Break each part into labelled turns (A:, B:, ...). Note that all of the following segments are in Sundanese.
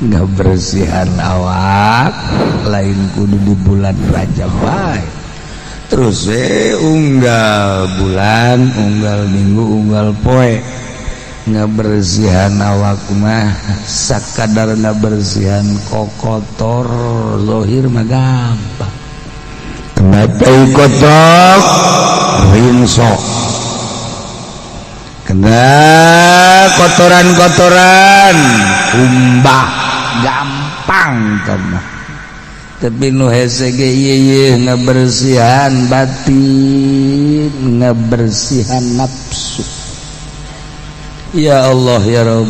A: Ngabersihan awak lain kudu di bulan Rajab bae, terus we unggal bulan, unggal minggu, unggal poe ngabersihan awak mah. Sakadar ngabersihan kokotor zohir mah gampang. Kenapa kotok rinso, kena kotoran-kotoran umbah gampang mah, tapi nu hese ge ieu ngabersihan batin, ngabersihan nafsu. Ya Allah, ya Rob,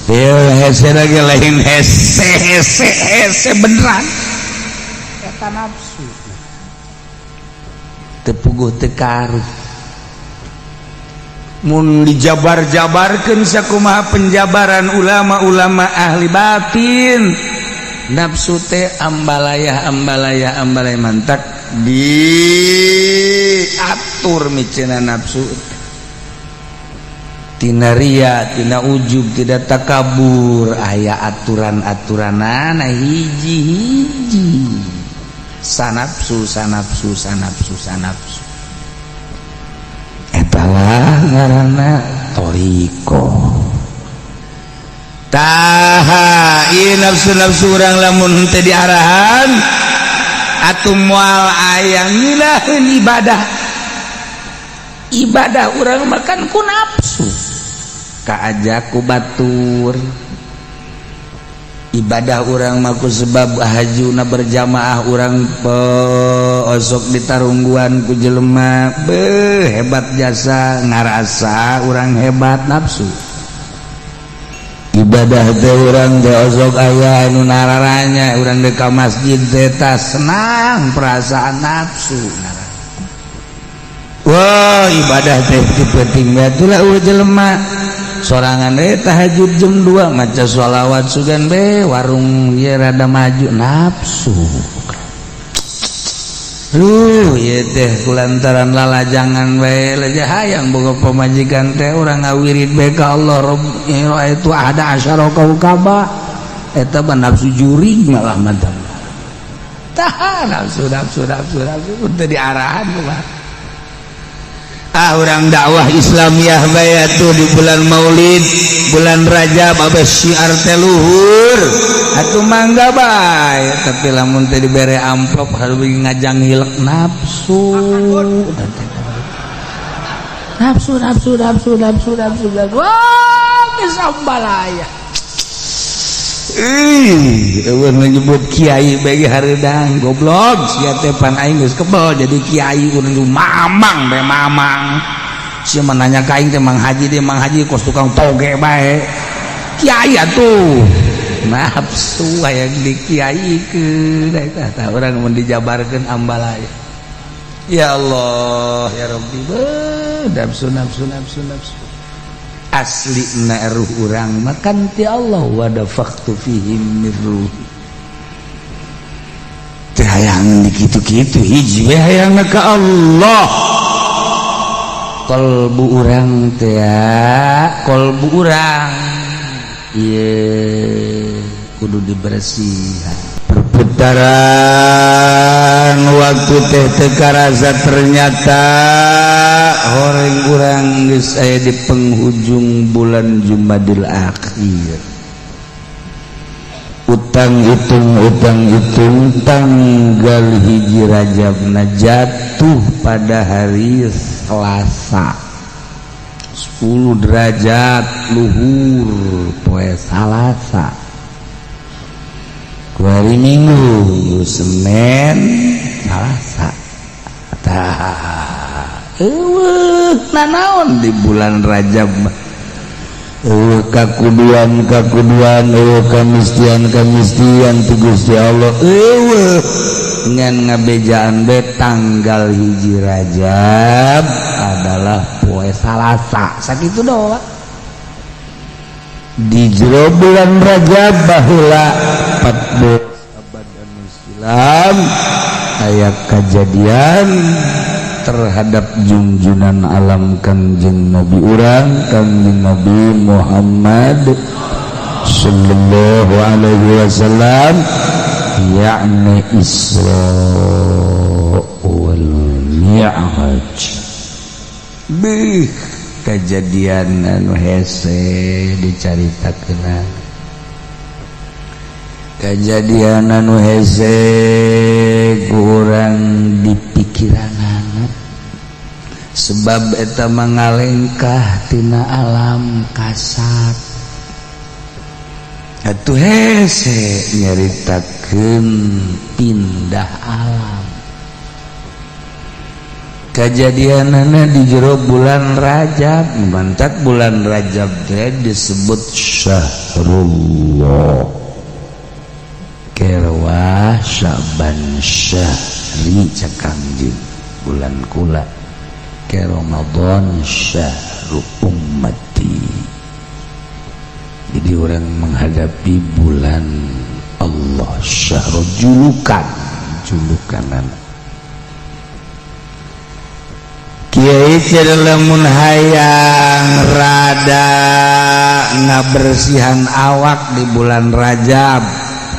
A: ya hese lagi, lain hese hese hese beneran eta nafsu teu puguh teu karuh. Mun dijabar-jabarkeun sakumaha penjabaran ulama-ulama ahli batin, nafsu teh ambalaya, ambalaya, ambalaya, mantak diatur micena nafsu tina ria, tina ujub, tidak takabur. Aya aturan-aturanana hiji-hiji, sanapsu, sanapsu, sanapsu, sanapsu. Etalah ngaranna thoriqoh. Tah, ieu nafsu-nafsu urang lamun teu diarahan atuh moal aya ngeunaheun ibadah. Ibadah urang makan ku nafsu, kaajak ku batur. Ibadah urang mah ku sebab hajuna berjamaah, urang osok ditarungguan ku jelema, beuh, hebat jasa, ngarasa urang hebat, nafsu. Ibadah teh urang teh osok aya anu nararanya urang teh ka masjid teh, senang perasaan nafsu. Wah, ibadah teh penting itulah jelema sorangan tahajud jam 2, maca sholawat, sugan be warung ye rada maju, nafsu. Lu ye teh kulantaran lalajangan bae aja hayang boga pamajikan teh, urang ngawirid bae ka Allah, Robb itu ada asyara kaukaba, eta mah nafsu jurig malah mantap. Tah, nafsu, nafsu, nafsu, nafsu teu diarahan mah. Ah, urang dakwah Islamiyah bae tuh di bulan Maulid, bulan Rajab, abes syiar teh luhur atuh, mangga bae. Tapi lamun teh dibere amplop harus ngajang hilek, nafsu, nafsu, nafsu, nafsu, nafsu, nafsu, nafsu. Wah, geus ambalaya. Ih, eueuh menyebut kiai bagi hareudang, goblok sia teh, pan aing geus kebel jadi kiai. Urang mamang bae, mamang sia mah nanya ka aing teh, Mang Haji deh, Mang Haji, kos tukang toge bae kiai atuh. Nafsu hayang di kiai ke eta urang mun dijabarkeun ambalaya. Ya Allah, ya Rabbi, nafsu, nafsu, nafsu, nafsu. Asli na ruh urang makan ti Allah, wa nafakhtu fihim min ruhi. Teh hayang di kitu-kitu, hiji we hayang ka Allah. Kolbu urang teh, kolbu urang ieu kudu dibersihan. Perputaran waktu teh teu karasa, ternyata horeng urang geus aya di penghujung bulan Jumadil Akhir. Utang hitung, utang hitung, tanggal 1 Rajabna jatuh pada hari Selasa, 10 derajat luhur poe Salasa, hari Minggu, Senin, Salasa. Tah, eueuh nanaon di bulan Rajab mah, eueuh kakuduan kakuduan, eueuh kamistian kamistian ti Gusti Allah, eueuh ngan ngabejaan be tanggal 1 Rajab adalah poe Salasa, sakitu doang. Di jero bulan Rajab baheula 14 abad anu silam aya kejadian terhadap junjunan alam, Kangjeng Nabi urang, Kangjeng Nabi Muhammad. sallallahu alaihi wasallam, yakni Isra wal Mi'raj. Bih, kejadian anu hese dicaritakeun, kejadian anu hese kurang dipikiran, sebab eta mangalengkah tina alam kasat. Atuh hese nyaritakeun pindah alam. Kejadianana di jero bulan Rajab. Mantak bulan Rajab teh disebut Syahrullah, kerwa Syaban syahri cek Kangjeng, bulan kula, ke Ramadan syahru ummati. Jadi orang menghadapi bulan Allah, syahrul julukan, julukanan. Kiai lamun hayang rada ngabersihan awak di bulan Rajab,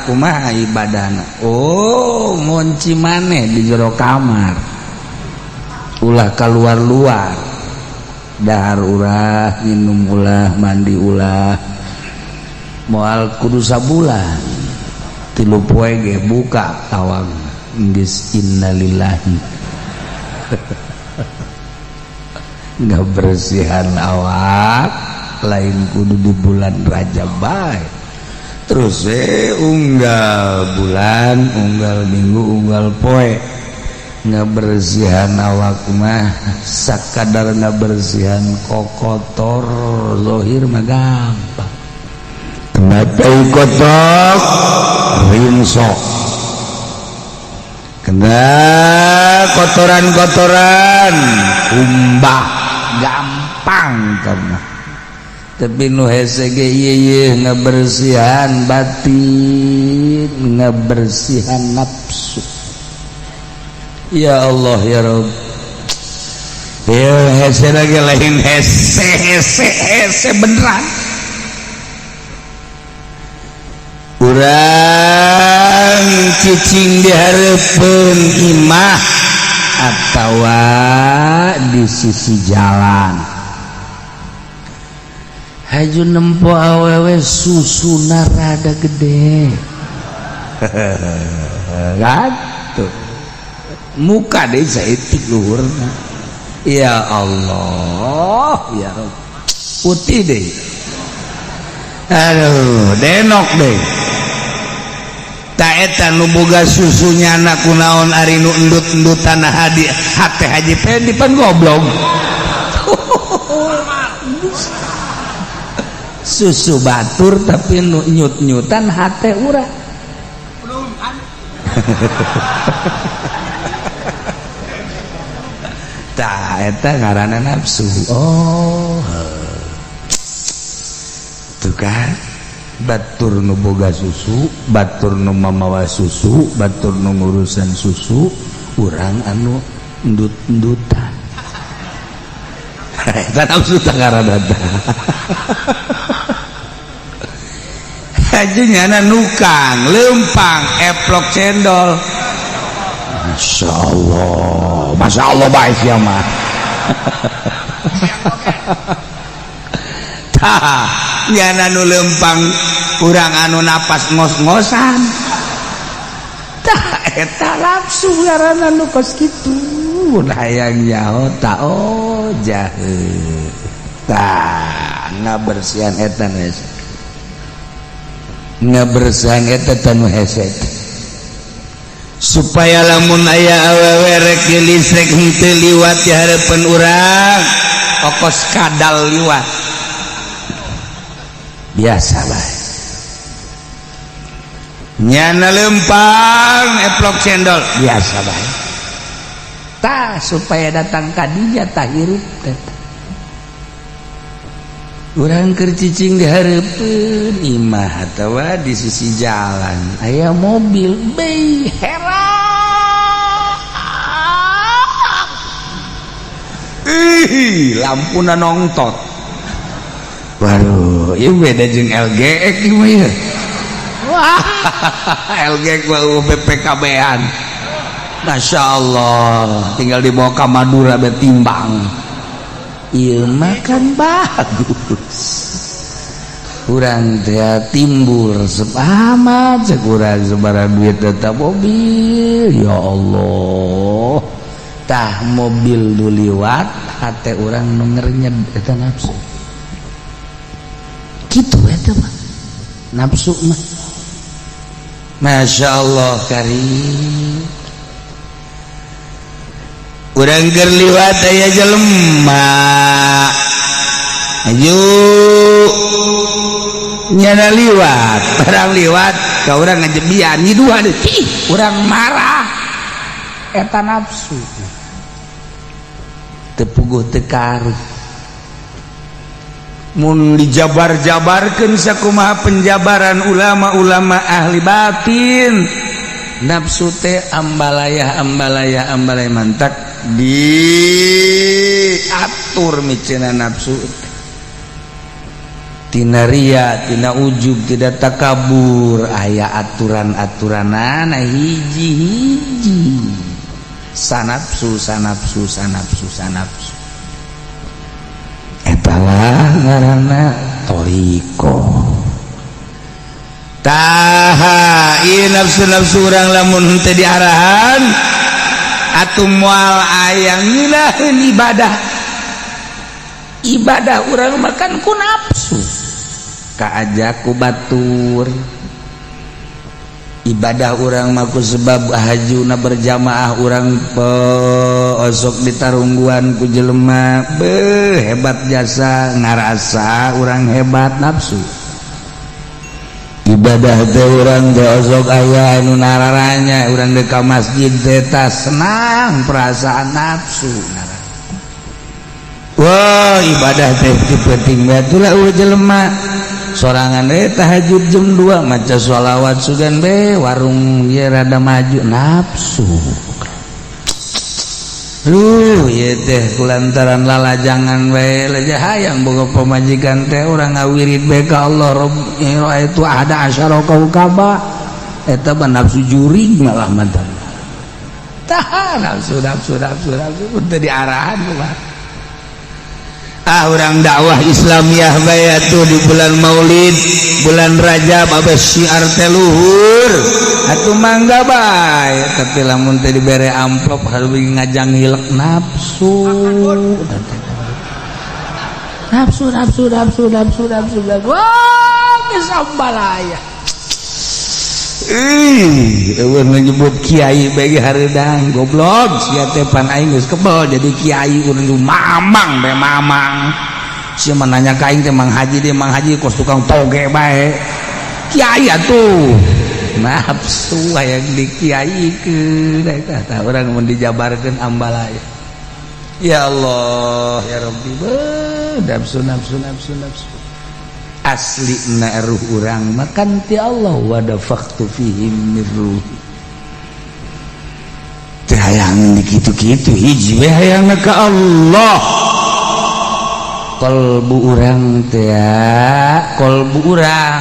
A: kumaha ibadahna? Oh, ngunci maneh di jero kamar, ulah keluar luar, dahar ulah, minum ulah, mandi ulah, moal kudu sabulan 3 poe ge buka tawang geus innalillahi. Nggak bersihan awak lain kudu di bulan Rajab bae, terus unggal bulan, unggal minggu, unggal poe nggak bersihan awak mah. Sakadar nggak bersihan kokotor zohir mah gampang. Kenapa kotor ringsok, kena kotoran-kotoran umbah gampang karena. Tapi nu hese ge ieu ngabersihan batin, ngabersihan nafsu. Ya Allah ya Rabb, ya hese lagi lain hese hese hese beneran. Urang cicing di hareupeun imah atawa di sisi jalan, haju nempo awewe susuna rada gede kan tuh muka deh saeutik luhurna. Ya Allah ya Rabb, putih deh, aduh denok deh. Tak eta nu boga susunya anak kunaon ari nu endut-endutan hadi hate Haji Pendi pan goblok. Susu batur tapi nu nyut-nyutan hate urang. Tah eta ngaranna nafsu. Oh. Tuh kan batur nu boga susu, batur nu mamawa susu, batur nu ngurusan susu, urang anu endut-endutan. Eta nafsu tah ngaranna tah. Hajinya nukang lempang eplok cendol. Masya Allah, Masya Allah baik ya mah. Tah nyana nu lempang urang anu napas ngos-ngosan. Tah eta nafsu ngaranna nu kos kitu. Hayang nyaho ta oh jahe. Tah ngabersihan eta nu hese. Ngabersihan eta tanu hese. Supaya lamun aya awewe rek listrik henteu liwat di hareupeun urang, okos kadal liwat. Biasa bae. Nyana lempang eplok cendol biasa bae. Tah supaya datang ka dinya tah hirup teh. Urang keur cicing di hareupeun imah atawa di sisi jalan aya mobil bei heran. Ih, lampuna nongtot. Waduh, Oh, ieu beda jeung LGX ieu mah ieu. Wah, LGX mah BPKB-an. Masya Allah, tinggal dibawa ke Madura betimbang. Ieu mah kan bagus. Kurang teh timbul resep amat cek urang sabaraha duit tetap mobil. Ya Allah, tah mobil nu liwat hate urang nu ngernyed, eta nafsu. Kitu eta mah nafsu mah. Masya Allah karim. Urang keur liwat aya jelema aju nyana liwat, barang liwat ka urang ngajebian nyiduhan, ih, urang marah, eta nafsu. Teu puguh teu karuh. Mun dijabar-jabarkeun sakumaha penjabaran ulama-ulama ahli batin, nafsu teh ambalayah, ambalayah, ambalayah, mantak diatur miceuna nafsu teh tina ria, tina ujub, tidak takabur, aya aturan-aturanana hiji-hiji, sanapsu, sanapsu, sanapsu, sanapsu. Etalah ngaranna thoriqoh. Tah, ieu nafsu-nafsu urang lamun henteu diarahan atuh moal aya ngeunaheun ibadah. Ibadah urang makan ku nafsu, kaajak ku batur. Ibadah urang mah ku sebab hajuna berjamaah, urang osok ditarungguan ku jelema, beuh, hebat jasa, ngarasa urang hebat, nafsu. Ibadah teh urang teh osok aya anu nararanya urang deuk ka masjid teh, senang perasaan, nafsu. Wah, ibadah teh penting bae lah jelema sorangan tahajud jam 2 maca sholawat, sugan be warung dia rada maju, nafsu. Lu ieu teh kulantaran lalajangan we leja hayang boga pamajikan teh, urang ngawirid bae ka Allah, Rabb itu ada asyara kaukaba, eta mah nafsu jurig malah mantap. Tah, nafsu, nafsu, nafsu, nafsu teu diarahan mah. Ah, urang dakwah Islamiyah bae atuh di bulan Maulid, bulan Rajab, abes syiar teh luhur atuh, mangga bae. Tapi lamun teh dibere amplop harus ngajang hilek, nafsu, nafsu, nafsu, nafsu, nafsu, nafsu, nafsu. Wah, geus ambalaya. Ih, eueuh nyebut kiai bagi hareudang, goblok sia teh, pan aing geus kebel jadi kiai, urang mamang bae mamang. Sia mah nanya ka aing teh, Mang Haji deh, Mang Haji, kos tukang toge bae. Kiai atuh. Nafsu hayang di kiaikeun eta. Tah, urang mun dijabarkeun ambalaya. Ya Allah, ya Rabbi, beuh, nafsu, nafsu, nafsu, nafsu. Asli na ruh urang makan ti Allah, wa nafaktu fihim min ruhi. Teu hayang di kitu-kitu, hiji we hayangna ka Allah. Kolbu urang teh, kolbu urang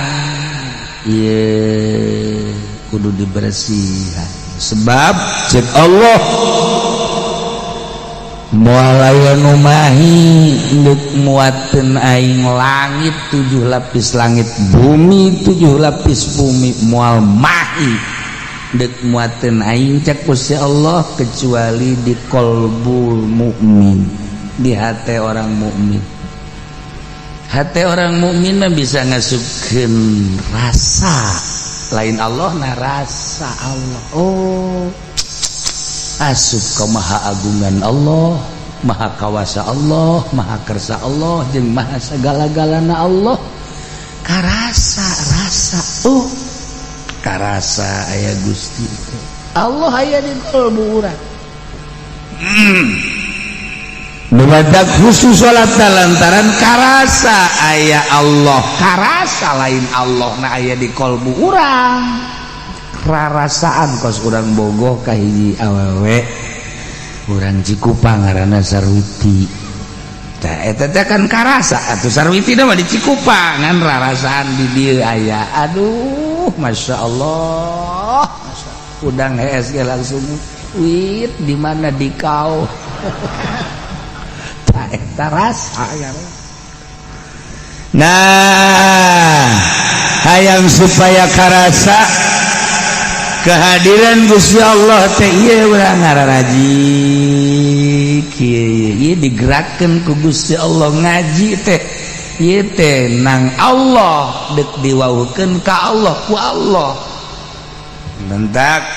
A: ieu kudu dibersihan, sebab cek Allah moal aya nu mahi deuk muateun aing. Langit tujuh lapis langit, bumi tujuh lapis bumi, moal mahi deuk muateun aing, cek Gusti Allah, kecuali di kolbul mukmin, di hati orang mukmin. Hati orang mukmin mah bisa ngasupkeun rasa lain Allah, nah, rasa Allah. Oh, asup ke maha agungan Allah, maha kawasa Allah, maha kersa Allah, jeung maha segala-galana Allah. Karasa rasa, oh, karasa aya Gusti Allah aya di kalbu urang. Dumadak khusus salat lantaran karasa aya Allah, karasa lain Allah nah aya di kolbu urang. Rarasaan kos urang bogoh ka hiji awewe, urang Cikupa, ngaranna Sarwiti. Tah eta teh kan karasa atuh sarwiti mah di Cikupa ngan rarasaan di dieu aya. Aduh, Masya Allah. Udang hees ge langsung wit di mana di kau. Tah eta rasa ya. Nah, hayang supaya karasa kehadiran Gusti Allah teh ieu urang ngararaji kieu ieu digerakkeun ku Gusti Allah ngaji teh ieu teh nang Allah deuk diwauhkeun ka Allah ku Allah. Bentak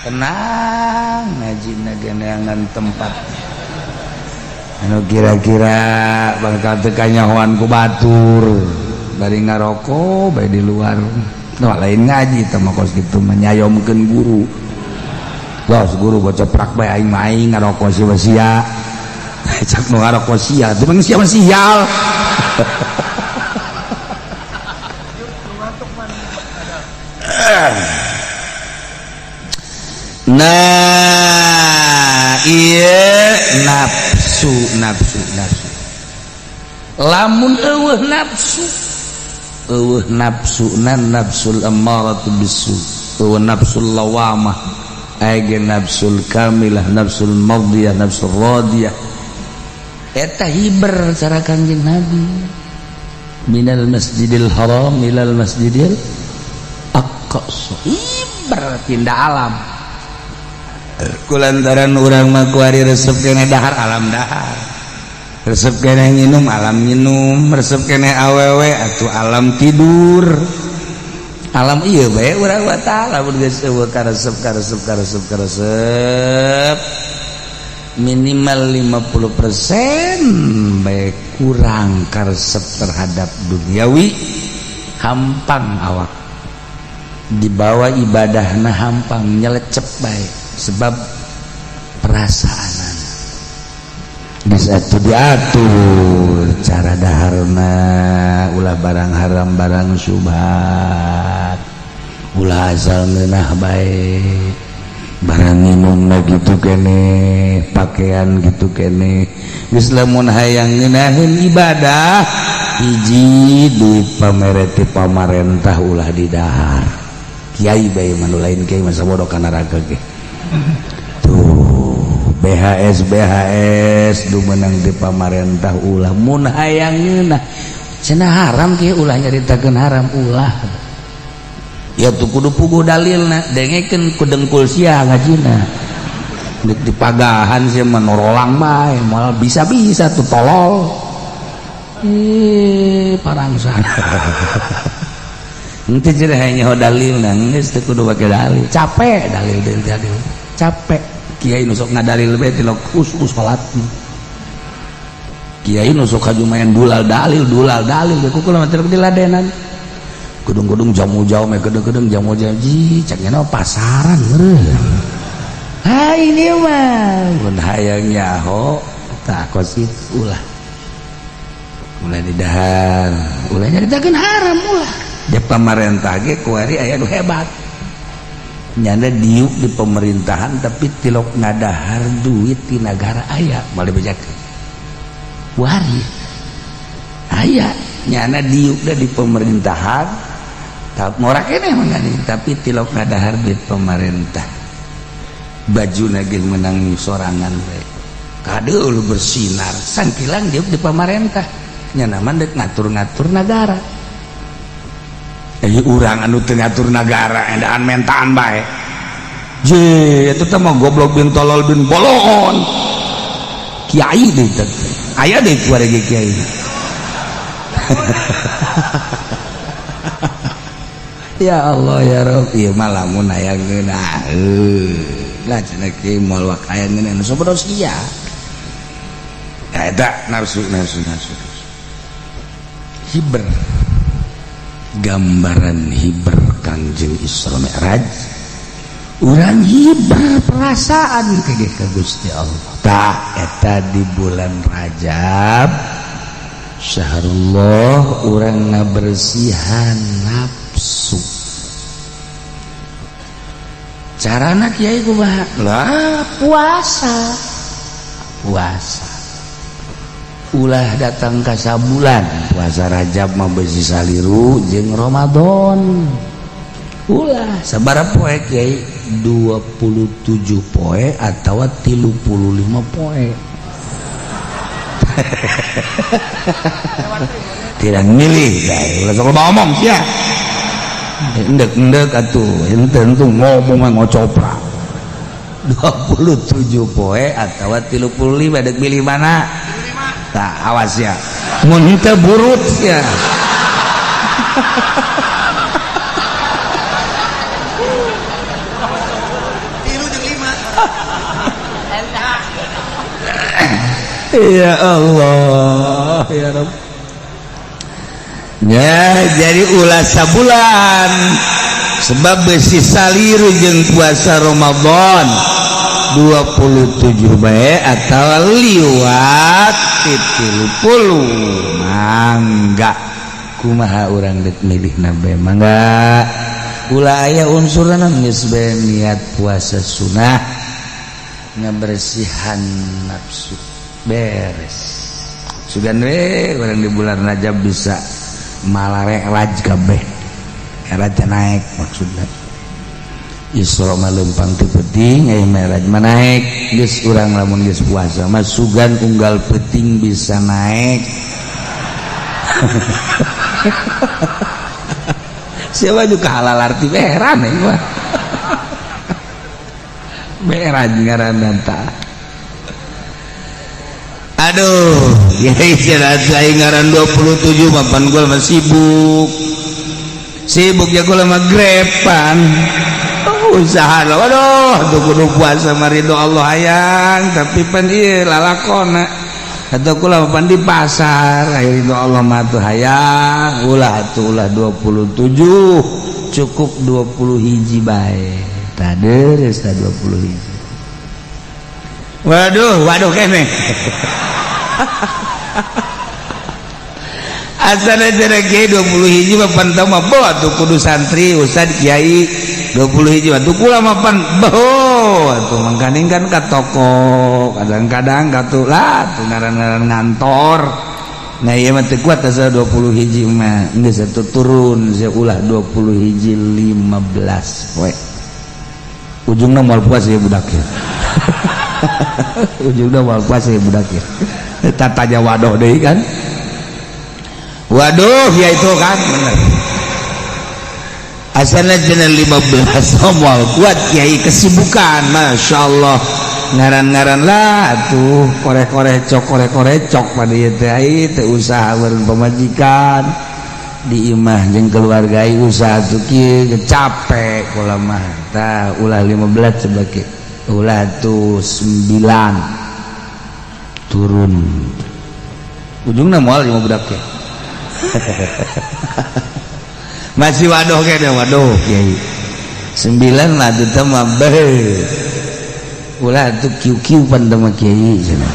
A: tenang ngaji geneangan tempat anu kira-kira bakal teu kanyahoan ku batur bari ngarokok bae di luar. Nah, lain ngaji teh mah kos kitu menyayomkeun guru. Los guru baca prak bae aing mah aing ngarokok sia sia. Cak nu ngarokok sia, teu mah sia mah sial. Nah, iya nafsu nafsu nafsu. Lamun eueuh nafsu, eueuh nafsu nan nafsul ammaratu bisu, eueuh nafsul lawamah, aya nafsul kamilah, nafsul madiyah, nafsul radiyah. Eta hiber cara Kangjeng Nabi. Minal masjidil haram ilal masjidil aqsa. Hiber pindah alam. Kulantaran urang mah kuari resep kene dahar alam dahar, resep kene nginum alam nginum, resep kene awewe atuh alam tidur, alam ieu bae urang wa taala mun geus eueuh karesep karesep karesep karesep minimal 50% bae kurang karesep terhadap duniawi, hampang awak dibawa ibadahna hampang nyelecep bae sebab perasaanan geus atuh diatur cara daharna ulah barang haram barang syubhat ulah asal ngeunah bae barang minumna gitu kene pakaian gitu kene geus lamun hayang ngeunaheun ibadah hiji duit pamereti pamarentah ulah didahar kiai bae mah nu lain kiai mah sabodo ka neraka ge. Tuh BHS BHS du menang di pamarentah ulah mun hayang ngeunah cenah haram kieu ulah nyaritakeun haram ulah ya tuh kudu puguh dalilna dengekeun ku dengkul sia ngajina deuk dipagahan sia mah norolang bae moal bisa-bisa tuh tolol parangsan. Henteu cenah hayang nyaho dalilna geus teu kudu pake dalil capek dalil dalil dalil capek kiai nu sok ngadalil bae tilok khusus salat kiai nu sok kajumayan dulal dalil ku kula mah teu diladenan gedung-gedung jamu jauh meh gedung-gedung jamu jauh ji cak nya pasaran meureun ha ini mah mun hayang nyaho tah kos kitu ulah ulah didahar ulah nyaritakeun haram ulah di pamarentah ge kuari aya nu hebat nyanda diuk di pemerintahan tapi tilok ngadahar duit di negara aya malah bejakeun wari aya nyana diuk da di pemerintahan tak ngorak keneh mah tapi tilok ngadahar duit pemerintah baju ge menang sorangan we kade lu bersinar sangkilang diuk di pemerintah nyana mah deuk ngatur-ngatur negara. Urang anu teu ngatur nagara endaan mentaan bae je eta teh mah goblok bin tolol bin bolon kiai deui teh aya deui ku arege kiai. Ya Allah ya Rabb ieu mah lamun aya ngeunah lah cenah kiai moal wak aya ngeunah nu sabodo sia eta nafsu nafsu nafsu hiber gambaran hiber Kangjeng Isra Mi'raj urang hiber perasaan kege ka Gusti Allah tah eta di bulan Rajab syahrullah urang ngabersihan nafsu carana kiai kumaha lah puasa puasa Ulah datang ka sabulan puasa Rajab mah besi saliru jeung Ramadan. Ulah sabaraha poe, Kiai? 27 poe atau 35 poe. Tidak milih, ulah sok ngomong sia. Endek-endek atuh, henteu ngomong ngocopra. 27 poe atau 35, dek milih mana? Tak awas ya. Mun henteu burut ya. Ya Allah, ya Rabb. Ya, jadi ulah sabulan sebab besi saliru jeung puasa Ramadan 27 bae atau liwat 30. Mangga kumaha urang deuk milihna bae, mangga ulah aya unsurna geus bae niat puasa sunah ngabersihan nafsu beres. Sugan we urang di bulan Rajab bisa malarek raj kabeh, raja naik maksudna. Isra mah leumpang teu peuting, aya Mi'raj mah naik. Geus urang lamun geus puasa mah sugan unggal peuting bisa naik. Siapa juga halal arti heran ya gua. Mi'raj ngaranna tah. Aduh, ya istirahat saya ngaran 27 mapan gua mah sibuk. Sibuk ya gua mah grepan. Oh, usaha lah. Waduh, tuh kudu puasa mah ridho Allah hayang, tapi pan ieu lalakona. Atau kula mapan di pasar, aya ridho Allah mah tuh hayang, ulah atuh ulah 27, cukup 20 hiji bae. Tah deres tah 20 hiji. Waduh, waduh kene. Asal kiai 20 hiji mah pan teu mah bawa tuh kudu santri, ustad, kiai 20 hiji mah tuh kula mah pan bawa tuh mangkaning kan ka toko, kadang-kadang ka tuh lah tuh ngaran-ngaran ngantor. Nah ieu mah teu kuat asa 20 hiji mah geus atuh turun sia ulah 20 hiji 15 poe. Ujungna moal puas ya budak ya. Ujungna moal puas ya budak ya. Tanya waduh deui kan. Waduh ya itu kan bener. Asalna cenah 15 moal kuat kiai kesibukan, Masya Allah. Ngaran-ngaran lah tuh koreh-koreh cok koreh-koreh cok pada ieu teh ai teu usaha beureun pamajikan di imah jeung keluarga ai usaha tuh kieu capek kula mah. Tah ulah 15 sebagai ulah tuh 9 turun. Ujungna moal lima budak ya. Masih waduh kene waduh kiai. 9 lah teu mah beuh. Ulah tuh kiu-kiu pan teu mah kiai cenah.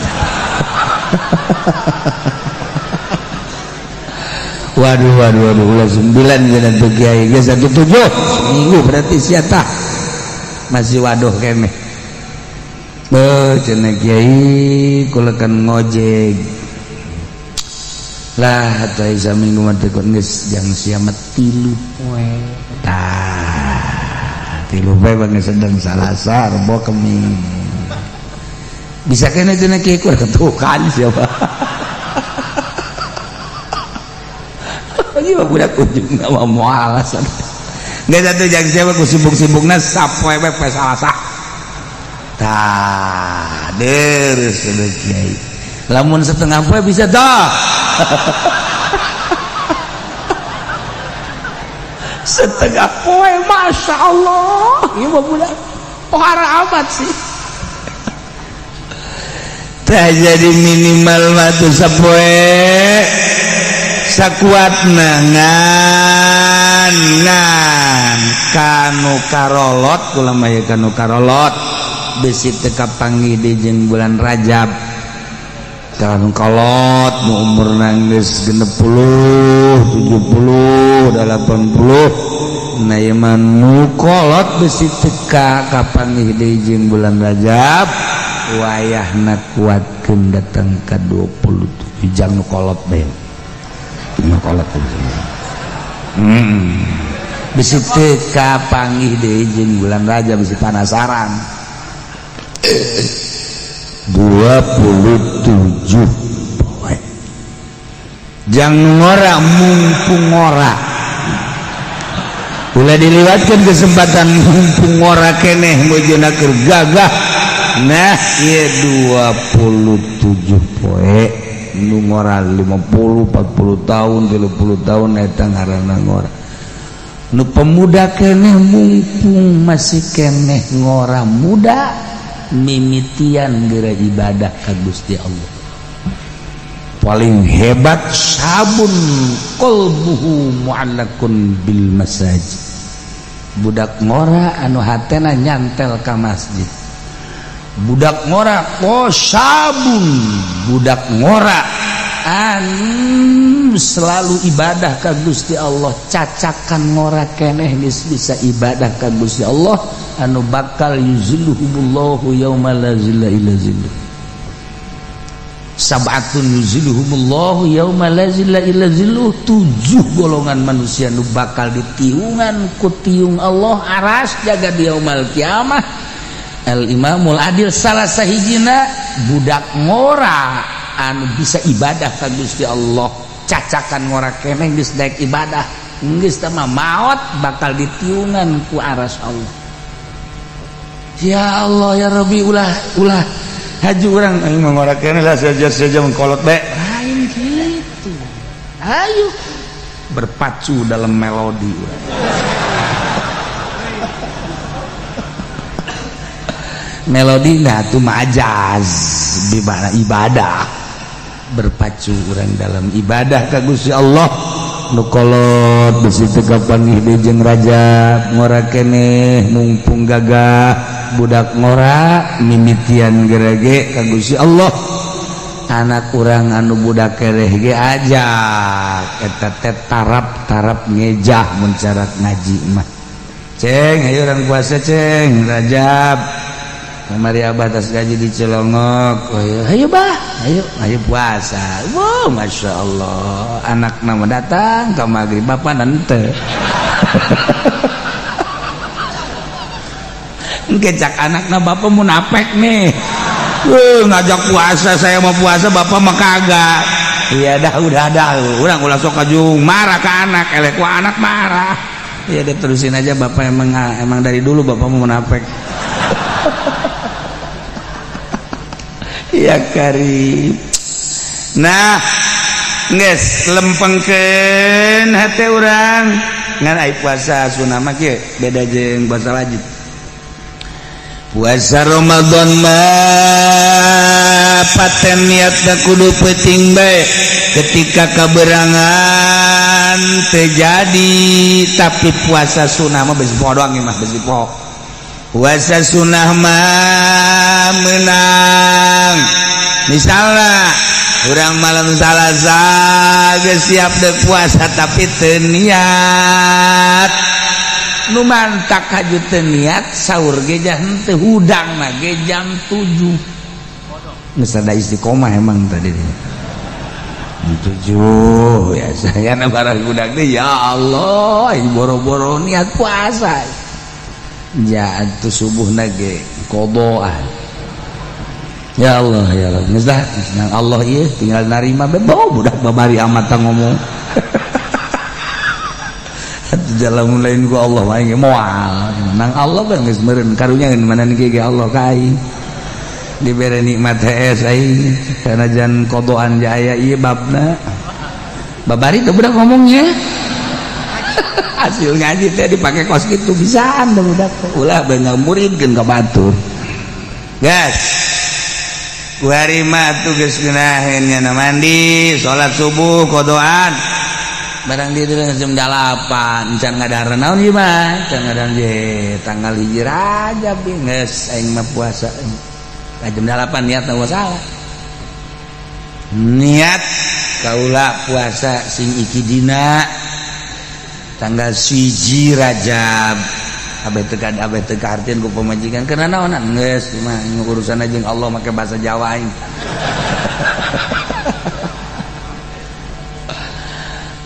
A: Waduh waduh waduh ulah 9 cenah teu kiai geus 17 minggu berarti sia tah. Masih waduh kene. Beuh cenah kiai kula kan ngojek. Lah atuh aya saminggu mah teu geus jang sia mah 3 poe. Tah 3 poe bang sedang Salasa Rebo Kemis. Bisa kena cenah kiai kurang ketukan siapa. Ieu mah budak ujungna mah moal alasan. Geus atuh jang sia mah ku sibuk-sibukna sapoe we poe Salasa. Tah deres cenah kiai. Lamun setengah poe bisa dah. Setengah poe Masya Allah ieu mah budak pohara amat sih. Tah jadi minimal mah tuh sapoe sakuatna ngan ngan kanu karolot kula mah ye kanu karolot besi teu kapanggih deui jeung bulan Rajab. Kanu kolot nu umurna geus 60, 70, 80 nah ieu mah nu kolot besi teka kapanggih deui jeung bulan Rajab wayahna kuatkeun datang ka 27. Hijang nu kolot bae. Nu kolot. Bisi teu kapanggih deui jeung bulan Rajab, bisi penasaran. 27 poe. Jang ngora mumpung ngora. Ulah diliwatkan kesempatan mumpung ngora keneh mujuna keur gagah. Nah, ieu 27 poe nu ngora 50, 40 tahun, 30 tahun eta ngaranna ngora. Nu pemuda keneh mumpung masih keneh ngora muda, mimitian geura ibadah ka Gusti Allah. Paling hebat sabun qalbuhu mu'allakun bil masajid. Budak ngora anu hatena nyantel ka masjid. Budak ngora oh sabun, budak ngora anu selalu ibadah ka Gusti Allah, cacakan ngora keneh geus bisa ibadah ka Gusti Allah anu bakal yuzilluhumullahu yauma la zilla illa zilluh. Sab'atun yuzilluhumullahu yauma la zilla illa zilluh, 7 golongan manusia nu bakal ditiungan ku tiung Allah aras jaga di yaumal kiamah. Al imamul adil salah sahijina budak ngora anu bisa ibadah ka Gusti Allah, cacakan ngora keneh geus daek ibadah, geus teh mah maot bakal ditiungan ku aras Allah. Ya Allah ya Rabbi, ulah ulah haji urang aing mah ngora keneh lah saja-saja mengkolot bae. Lain gitu. Ayo berpacu dalam melodi urang. Melodi nah tuh majaz bimana ibadah, berpacu orang dalam ibadah ka Gusti Allah. Nu kolot bisi teu kapanggih deui jeung Rajab ngora keneh mumpung gagah budak ngora mimitian gerege ka Gusti Allah. Anak urang anu budak kereh ge ajak eta teh tarap-tarap ngejah mun cara ngaji mah. Ceng ayo urang puasa ceng Rajab. Kamari abah tas gaji di Cilongok. Oh, ayo bah, ayo, ayo puasa. Wow, masya Allah. Anak nama datang ke maghrib, bapak nanti. Ngecak anakna bapak munafik nih. Ngajak puasa, saya mau puasa, bapak mah kagak. Iya dah, udah dah. Urang ulah sok kajung marah ke anak, elek ku anak marah. Iya deh, terusin aja bapak emang emang dari dulu bapak mau munafik. Ya karib. Nah, geus lempengkeun hate urang. Ngan ai puasa sunah mah kieu beda jeung puasa wajib. Puasa Ramadan mah paten niatna kudu peuting bae. Ketika kaberangan teu jadi, tapi puasa sunah mah besi poho doang mah besi poho. Puasa sunah mah menang. Misalnya urang malam Salasa geus siap deuk puasa tapi teu niat. Nu mantak haju teu niat sahur ge henteu hudangna ge jam 7. Geus ada istiqomah emang tadi. Jam 7 ya saya na barang budak teh ya Allah boro-boro niat puasa. Ja atuh subuh nage qodoan. Ya Allah ya Allah. Geus dah nang Allah ieu tinggal narima bebo budak babari amat ngomong. Atuh jalan lain ku Allah mah ge moal. Nang Allah kan geus meureun karunya mana ge Allah ka aing. Dibere nikmat hees aing sanajan qodoan jaya ieu babna. Babari teh budak ngomongnya. Hasil ngaji teh dipakai kos gitu bisaan dah budak ulah beunang muridkeun ka batur. Gas. Ku hari mah tuh geus ngeunaheun nya mandi, salat subuh qodoan. Barang di dieu jam 8 can ngadahar naon ieu mah? Can ngadahar je tanggal 1 Rajab geus aing mah puasa. Jam 8 niat salah. Niat kaula puasa sing iki dina tanggal 1 Rajab. Abeh teu kahartieun ku pamajikan karena naon geus mah urusan jeung Allah make bahasa Jawa aing.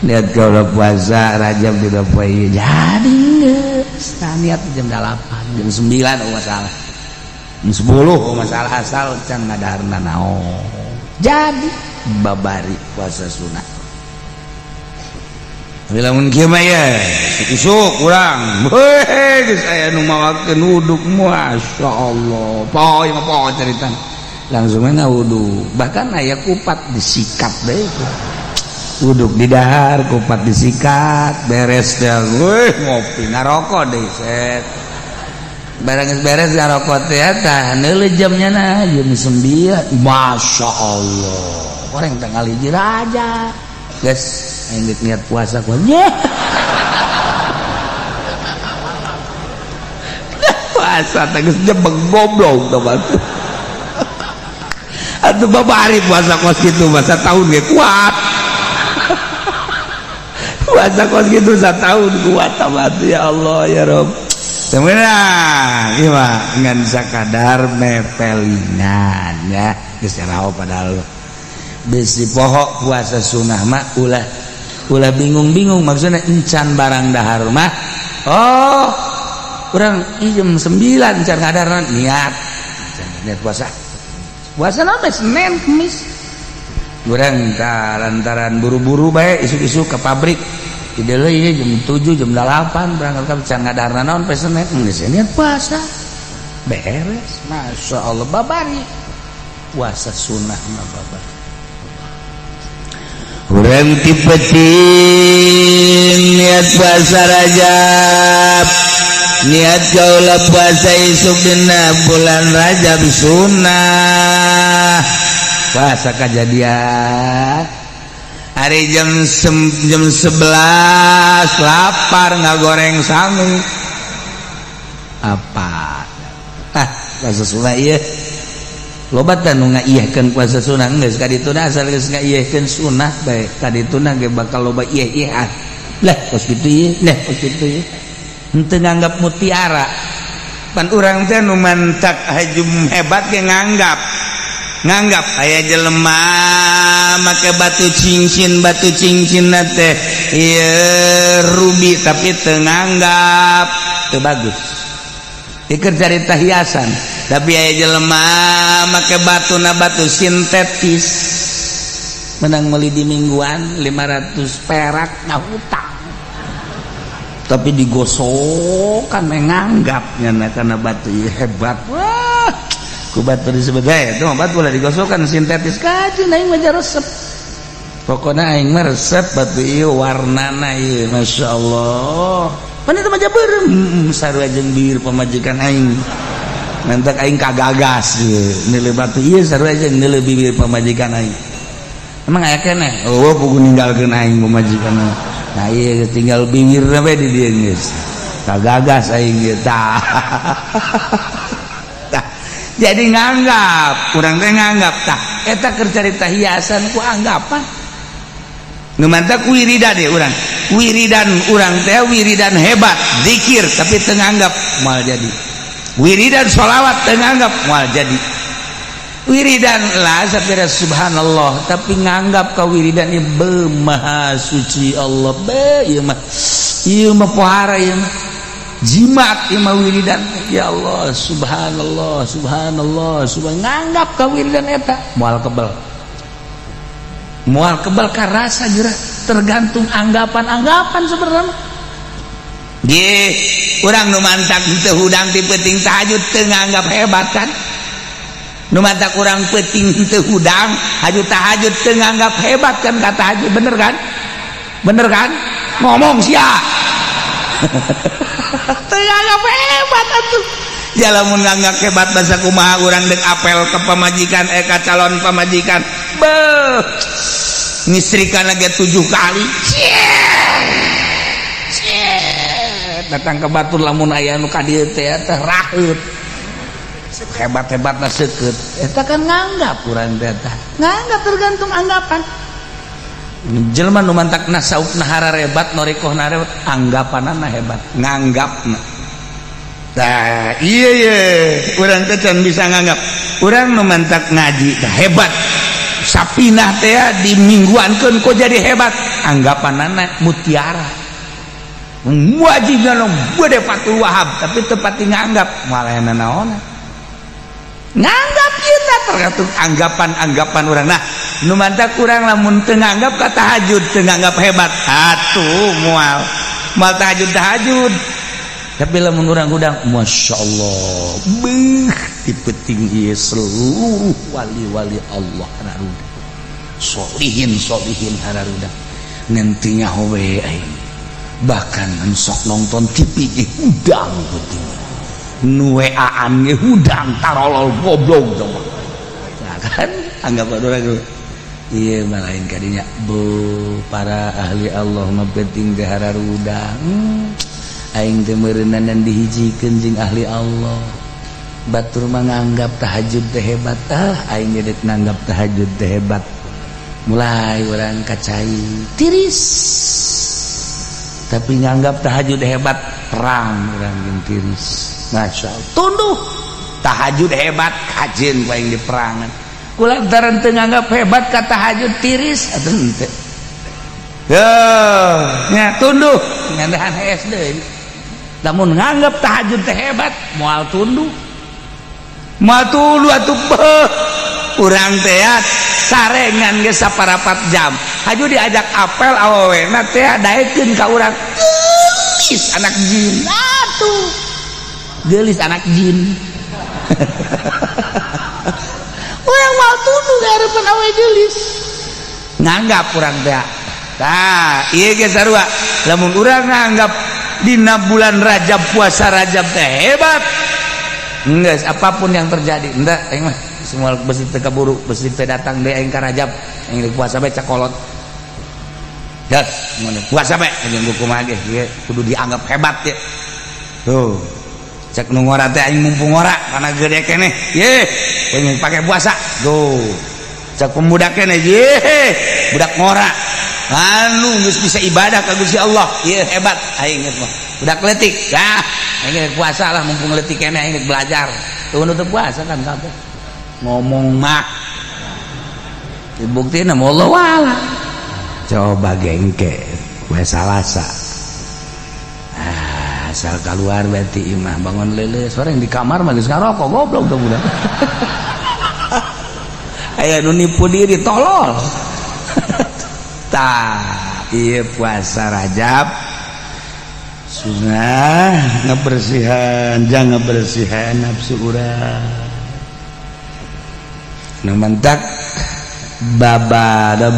A: Niat kalau puasa Rajab tidak poe jadi geus. Nah, niat jam 8, jam 9, oh masalah. Jam 10, oh masalah, asal can ngadaharna naon. Jadi babari puasa sunah. Tapi lamun kieu mah ya, isuk urang. Heuh, geus aya nu mawakeun wuduk, masyaallah. Poe mah poe carita. Langsung we ngawudu. Bahkan aya kupat disikat deui. Wuduk di dahar, kupat disikat, beres dah. Weuh, ngopi ngarokok deui set. Barang geus beres ngarokok teh tah neuleuh jamnya na jam 9. Masya Allah. Orang tanggal 1 Rajab. Geus aing geus niat puasa kuat. Nyeh. Puasa teh geus jebeng goblok teh batu. Atuh babari puasa kos kitu mah satahun ge kuat. Puasa kos kitu satahun kuat tah batu, ya Allah ya Rob. Sebenarnya ieu mah ngan sakadar mepelingan ya geus raho, padahal bisi poho puasa sunah mah ulah ulah bingung-bingung, maksudnya encan barang dahar mah, oh urang jam 9 encan ngadahar, niat niat puasa puasa naon Senin Kamis. Urang lantaran buru-buru bae isuk-isuk ke pabrik dideuleu ieu jam 7, jam 8 berangkat ka can ngadahar naon poe Senin, geus niat puasa beres. Masya Allah, babari puasa sunah mah babari. Urang ti peuting niat puasa Rajab, niat kaula puasa isuk dina bulan Rajab sunnah, puasa kejadian hari jam 11 lapar, nggak goreng sangu apa, ah puasa sunnah ieu. Loba teh nu ngaiyahkeun puasa sunnah, geus ka dituna, asal geus ngaiyahkeun sunnah bae ka dituna ge bakal loba iyah-iyahan lah, kos kitu ieu lah, kos kitu ieu, henteu nganggap mutiara. Pan urang teh nu mantak hajum hebat ge nganggap nganggap aya jelema make batu cincin, batu cincin teh ieu ruby, tapi teu nganggap, teu bagus. Iker carita hiasan, tapi aya jelema make batu na batu sintetis, menang meuli di mingguan 500 perak, nah hutang tapi digosokan, menganggapnya nah, karena batu ieu hebat, wah ku batu disebut itu mah batu lah digosokan sintetis kaji. Aing mah resep, pokoknya aing mah resep batu ieu, warnana ieu, Masya Allah. Pan itu mah beureum sarua jeung bibir pamajikan aing, mantak aing kagagas ieu nilai batu ieu sarua jeung nilai bibir pamajikan aing. Emang aya keneh, oh pugu ninggalkeun aing pamajikan. Nah ieu tinggal bibir we di dieu, geus kagagas aing ieu tah. Tah, jadi nganggap urang teh nganggap tah eta keur carita hiasan ku anggapan. Nu mantak wiridan ya urang, wiridan urang teh wiridan hebat zikir, tapi teu nganggap moal jadi. Wiridan sholawat teu nganggap moal jadi. Wiridan lah sapira subhanallah, tapi nganggap ka wiridan ieu be maha suci Allah, be ieu mah, ieu mah pohara, ieu mah jimat, ieu mah wiridan, ya Allah, subhanallah, subhanallah, subhan, nganggap ka wiridan eta moal kebel, moal kebal karasa geura, tergantung anggapan-anggapan sebenarnya. Ge urang nu mantak teu hudang ti peuting tahajud teu nganggap hebat kan? Nu mantak urang peuting teu hudang haju tahajud teu nganggap hebat kan ka tahajud, bener kan? Bener kan? Ngomong sia. Teu nganggap hebat atuh. Ya lamun nganggap hebat basa kumaha urang deuk apel ke pamajikan, eh ka calon pamajikan. Beuh. Ngistrikan lagi 7 kali. Ciet. Datang ke batur lamun aya nu ka dieu teh teh raheut. Hebat-hebatna seukeut. Eta kan nganggap urang teh tah. Nganggap tergantung anggapan. Jelema nu mantak nasaufna hararebat, norikohna hebat, anggapanana hebat, nganggapna. Tah, iya iya, urang teh can bisa nganggap. Urang nu mantak ngaji tah hebat. Sapinah teh di mingguankeun kok jadi hebat, anggapanana mutiara wajib gede Fathul Wahab, tapi tepat nganggap malah naon nganggap kita tergantung anggapan-anggapan orang. Nah, nu mantak kurang lamun teu nganggap ka tahajud, teu nganggap hebat, atuh moal moal tahajud tahajud. Tapi lamun urang hudang, Masya Allah, beuh, di peuting ieu seluruh wali-wali Allah hararuda, solihin solihin hararuda, nantinya howe aing bahkan sok nonton TV ge hudang peuting, nu WA-an ge hudang, tarolol, goblok coba. Nah, kan anggap orang iya mah lain kadinya bu, para ahli Allah mah penting teh hararuda. Aing teh meureunan dihijikeun jeung ahli Allah. Batur mah nganggap tahajud teh hebat, ah, aing ge dek nanggap tahajud teh hebat. Mulai orang kacai tiris, tapi nganggap tahajud hebat, terang orang jeung tiris. Masya Allah, tunduh tahajud hebat, kajen ku aing di perangan kulantaran teu nganggap hebat ka tahajud, tiris atuh henteu. Yo, nya tunduh ngandahan hees deui. Lamun nganggap tahajud teh hebat, moal tunduh. Moal tunduh atuh, beuh. Urang teh ya sarengan geus saparapat jam. Haju diajak apel, awewena teh daekeun ka urang. Geulis anak jin. Atuh. Geulis anak jin. Urang moal tunduh ka hareupeun awewe geulis. Nganggap urang teh. Tah, ieu ge sarua. Lamun urang nganggap dina bulan Rajab, puasa Rajab teh hebat. Enggak, apapun yang terjadi, enggak, aing mah semua besi teu kaburu, besi teu datang deui aing ka Rajab, aing rek puasa bae cakolot. Gas, mun puasa bae jeung kumaha ge, ieu kudu dianggap hebat ya. Tuh. Cek nu ngora teh, aing mumpung ngora karena gede keneh. Ye, pengen pakai puasa. Tuh. Cek pemuda keneh, ye, budak ngora. Anu geus bisa ibadah ka Gusti Allah. Ieu hebat aing geus mah. Budak leutik, ah, aing rek puasa lah, mumpung leutik keneh aing rek belajar. Tuh, nu teu puasa kan kabeh. Ngomong mah dibuktina Allah wala. Coba gengke we Salasa. Ah, asal keluar berarti imah bangun lele sore di kamar mah geus ngarokok, goblok tuh budak. Aya nu nipu diri, tolol. Tah, ieu puasa Rajab sunnah ngebersihan, jangan ngebersihan nafsu urang. Nu mentak babada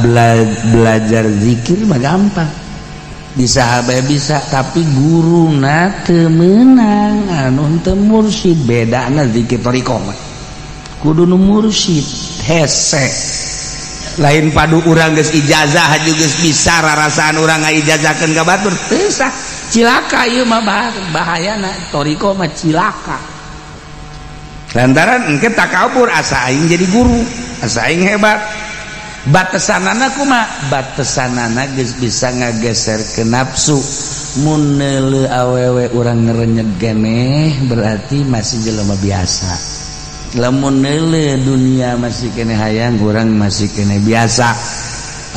A: belajar zikir mah gampang, bisa bae bisa, tapi guruna teu meunang anu teu mursyid. Bedana zikir thariqah mah kudu nu mursyid hese, lain padu urang geus ijazah haju geus bisa rarasaan urang ngaijazakeun ka batur, teu sah, cilaka ieu mah. Bahayana thariqah mah cilaka lantaran engke takabur, asa aing jadi guru, asa aing hebat. Batasanana kumaha? Batasanana geus bisa ngageser ke nafsu. Mun neuleu awewe urang ngerenyeg keneh, berarti masih jelema biasa. Lamun neuleu dunia masih keneh hayang, urang masih keneh biasa.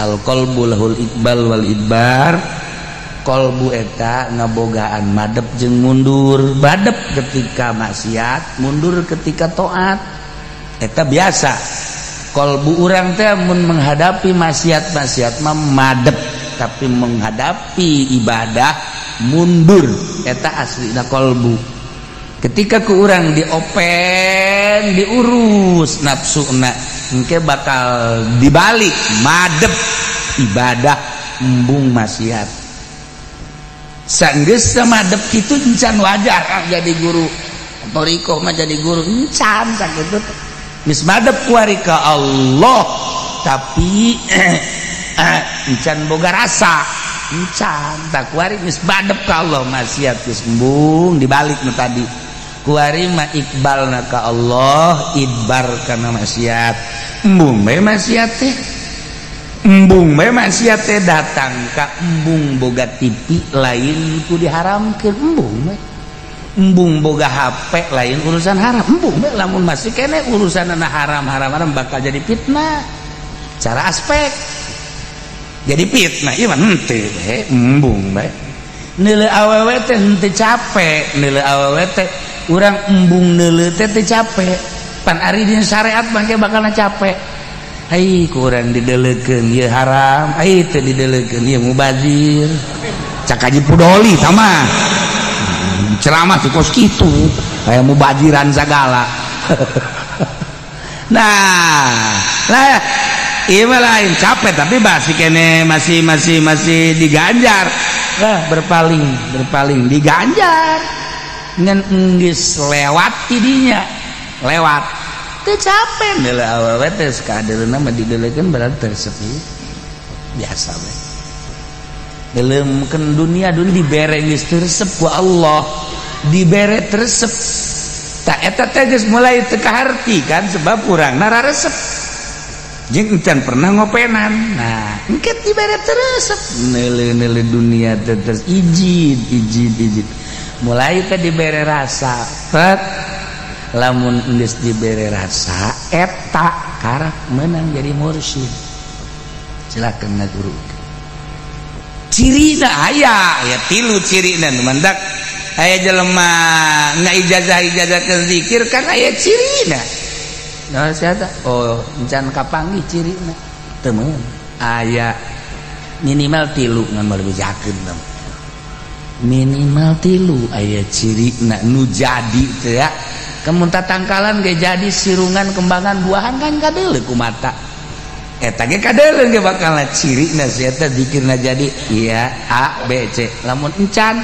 A: Al qalbu lahul iqbal wal idbar. Kolbu eta ngabogaan madep jeung mundur, badep ketika maksiat, mundur ketika taat. Eta biasa kolbu urang teh mun menghadapi maksiat-maksiat mah madep, tapi menghadapi ibadah mundur. Eta aslina kolbu. Ketika ku urang diopen, diurus nafsuna, engke bakal dibalik, madep ibadah, embung maksiat. Sanggeus madep kitu, encan wajar ah, jadi guru thariqah mah, jadi guru encan sakitu. Geus madep kuari ka Allah, tapi encan boga rasa, encan. Tak kuari geus madep ka Allah, maksiat geus embung, dibalik nu tadi. Kuari mah iqbalna ka Allah, idbar kana maksiat, embung bae maksiat teh, embung bae maksiat teh datang ka embung. Boga TV lain ku diharamkeun, embung bae. Embung boga HP lain urusan haram, embung bae. Lamun masih kene urusan haram haram haram, bakal jadi fitnah. Cara aspek jadi fitnah ieu mah henteu bae, embung bae. Neuleu awewe teh henteu capek, neuleu awewe teh urang embung neuleu teh teu capek. Pan ari dina syariat mah ge bakalna capek. Ai kurang dideleukeun ieu haram, ai teu dideleukeun ieu mubazir. Cak Haji Pudoli tama ceramah tuh kos kitu kayak mubaziran segala. Nah lah iya mah lain capek tapi masih kene masih masih masih diganjar lah, berpaling berpaling diganjar ngan enggeus lewat tidinya lewat teu capek. Neuleu awewe teh sakadeuleuna mah dideulekeun berarti tersepi biasa we. Neuleumkeun dunia dunia dibere geus teu resep ku Allah, dibere teu resep. Tak eta teh geus mulai teu kaharti kan, sebab urang resep jeung encan pernah ngopenan. Nah engke dibere teu resep neuleu-neuleu dunia teh terus ijid ijid ijid mulai teh dibere rasa tet. Lamun geus dibere rasa eta karak menang jadi mursyid, silakan ngaguru. Cirina aya ya tilu cirina nu mandak aya jelema ngaijazah ijazah ke zikir kan aya cirina. Nah siapa? Oh, encan kapanggih cirina teu meun. Aya minimal tilu ngan moal bejakeun, minimal tilu aya cirina nu jadi teh ya. Kemun tatangkalan ge jadi sirungan kembangan buahan kan kadeuleu ku mata eta ge kadeuleu ge bakal cirina si eta zikirna jadi iya A B C. Lamun encan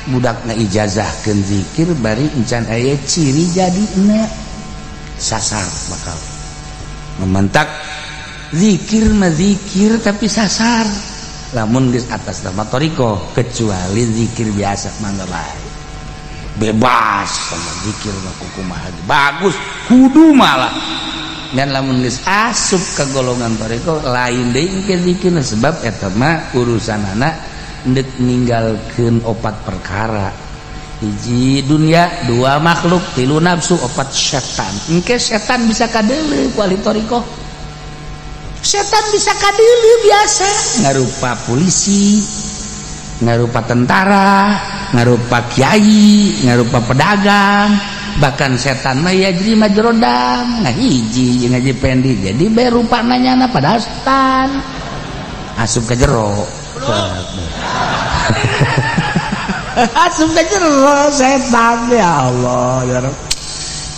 A: budakna ijazahkeun zikir bari encan aya ciri jadina, sasar bakal mementak zikir mah zikir tapi sasar lamun geus atas nama thoriqoh. Kecuali zikir biasa mangga bae, bebas sama zikir mah kukumaha bagus kudu malah. Dan lamun geus asup ke golongan thoriqoh lain deui ke zikirna, sebab eta mah urusanana ndek ninggalkeun opat perkara: hiji dunia, dua makhluk, tilu nafsu, opat setan. Engke setan bisa kadeuleu ku ahli thoriqoh. Setan bisa kadeuleu biasa ngarupa polisi, ngarupa tentara, ngarupa kiai, ngarupa pedagang. Bahkan setan mah yajri majrodam ngahiji jeung Haji Pendi jadi bae rupa nanyana, padahal setan asup ke jero, asup ke jero setan. Ya Allah ya Rabb,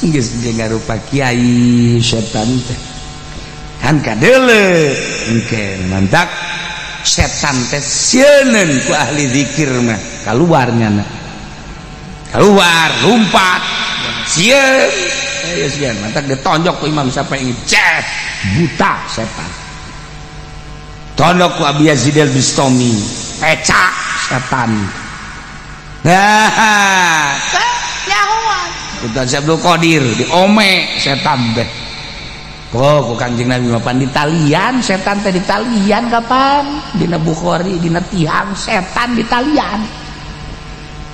A: geus ge ngarupa kiai setan teh kan kadeuleu. Engke mantak setan teh sieuneun ku ahli zikir mah, kaluar nyana, keluar lompat sieun ya sieun. Mantak ditonjok ku Imam Syafi'i ceh buta setan, tonjok ku Abi Yazid al-Bistami pecah setan. Nah nyahoan Ustaz Abdul Qadir diome setan teh. Oh, ku Kanjeng Nabi mah pan ditalian setan teh, ditalian kapan dina Bukhari, dina tiang setan ditalian.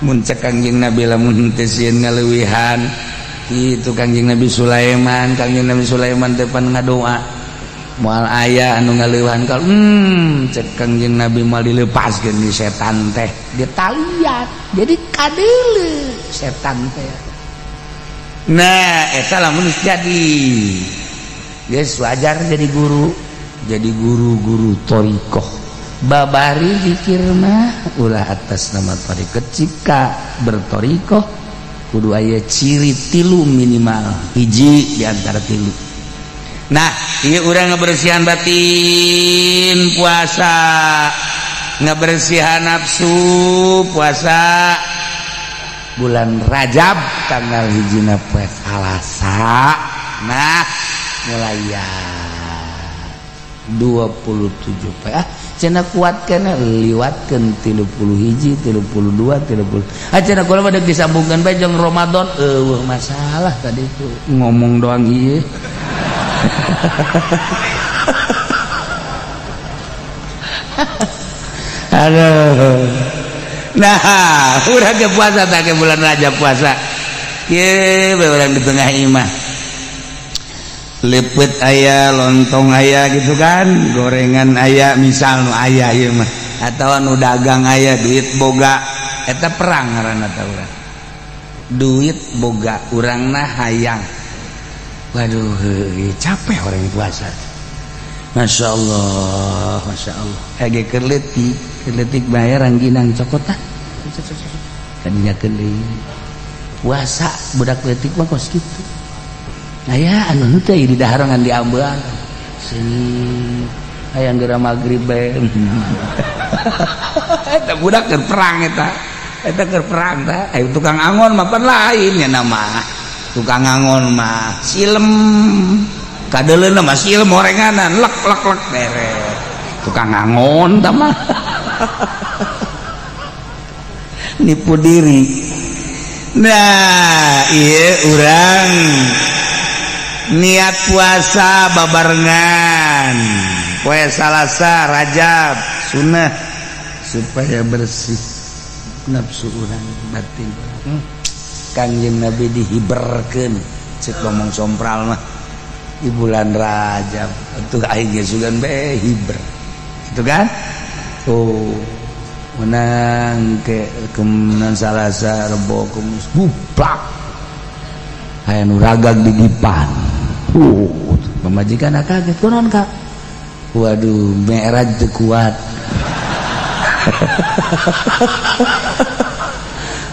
A: Mun cek Kanjeng Nabi lamun teu sieun ngaleuwihan kitu Kanjeng Nabi Sulaiman. Kanjeng Nabi Sulaiman teh pan ngadoa moal aya anu ngaleuwihan kal cek Kanjeng Nabi moal dilepaskeun di setan teh ditalian, jadi kadeuleu setan teh. Nah eta lamun jadi geus wajar jadi guru, jadi guru-guru thoriqoh. Babari zikir mah ulah atas nama thoriqoh. Jika berthoriqoh kudu aya ciri tilu, minimal hiji di antara tilu. Nah ieu urang ngebersihan batin puasa, ngebersihan nafsu puasa bulan Rajab tanggal hijina poe Salasa. Nah mulai ya 27 poe ah cenah kuat kana liwatkeun 31, 32, 30. Ah cenah kula mah deuk disambungkeun bae jeung Ramadan, eueuh masalah tadi itu ngomong doang ieu. Aduh. Nah, urang ge puasa tak ke bulan Rajab puasa. Kieu bae urang di tengah imah. Lepet aya, lontong aya gitu kan, gorengan aya, misal nu aya ieu mah atau nu dagang aya, duit boga, eta perang ngaranna tah urang. Duit boga, urangna hayang. Waduh, heuh, capek orang puasa. Masya Allah, Masya Allah. Hege keur leutik, keur leutik bayar rangginang cokot ah. Tadinya keuli. Puasa budak leutik mah kos kitu. Aya anu henteu di daharangan diambean. Seungit hayang geura magrib bae. Eta budak keur perang eta. Eta keur perang tah. Aya tukang angon mah pan lain nya nama. Tukang angon mah silem. Kadeuleuna mah silem orenganan lek lek lek beres. Tukang angon tah mah. Nipu diri. Nah, iya urang niat puasa babarengan poe Salasa Rajab sunnah supaya bersih nafsu urang, batin. Kangjeng Nabi dihiberkeun, cek ngomong sompral mah, di bulan Rajab atuh aing ge sugan bae hiber itu kan. Oh, menang ke kemenang Salasa, Rebo, Kemis buplak aya nu ragag di dipan. Pamajikan kaget, kunaon, Kak? Waduh, Mi'raj teu kuat,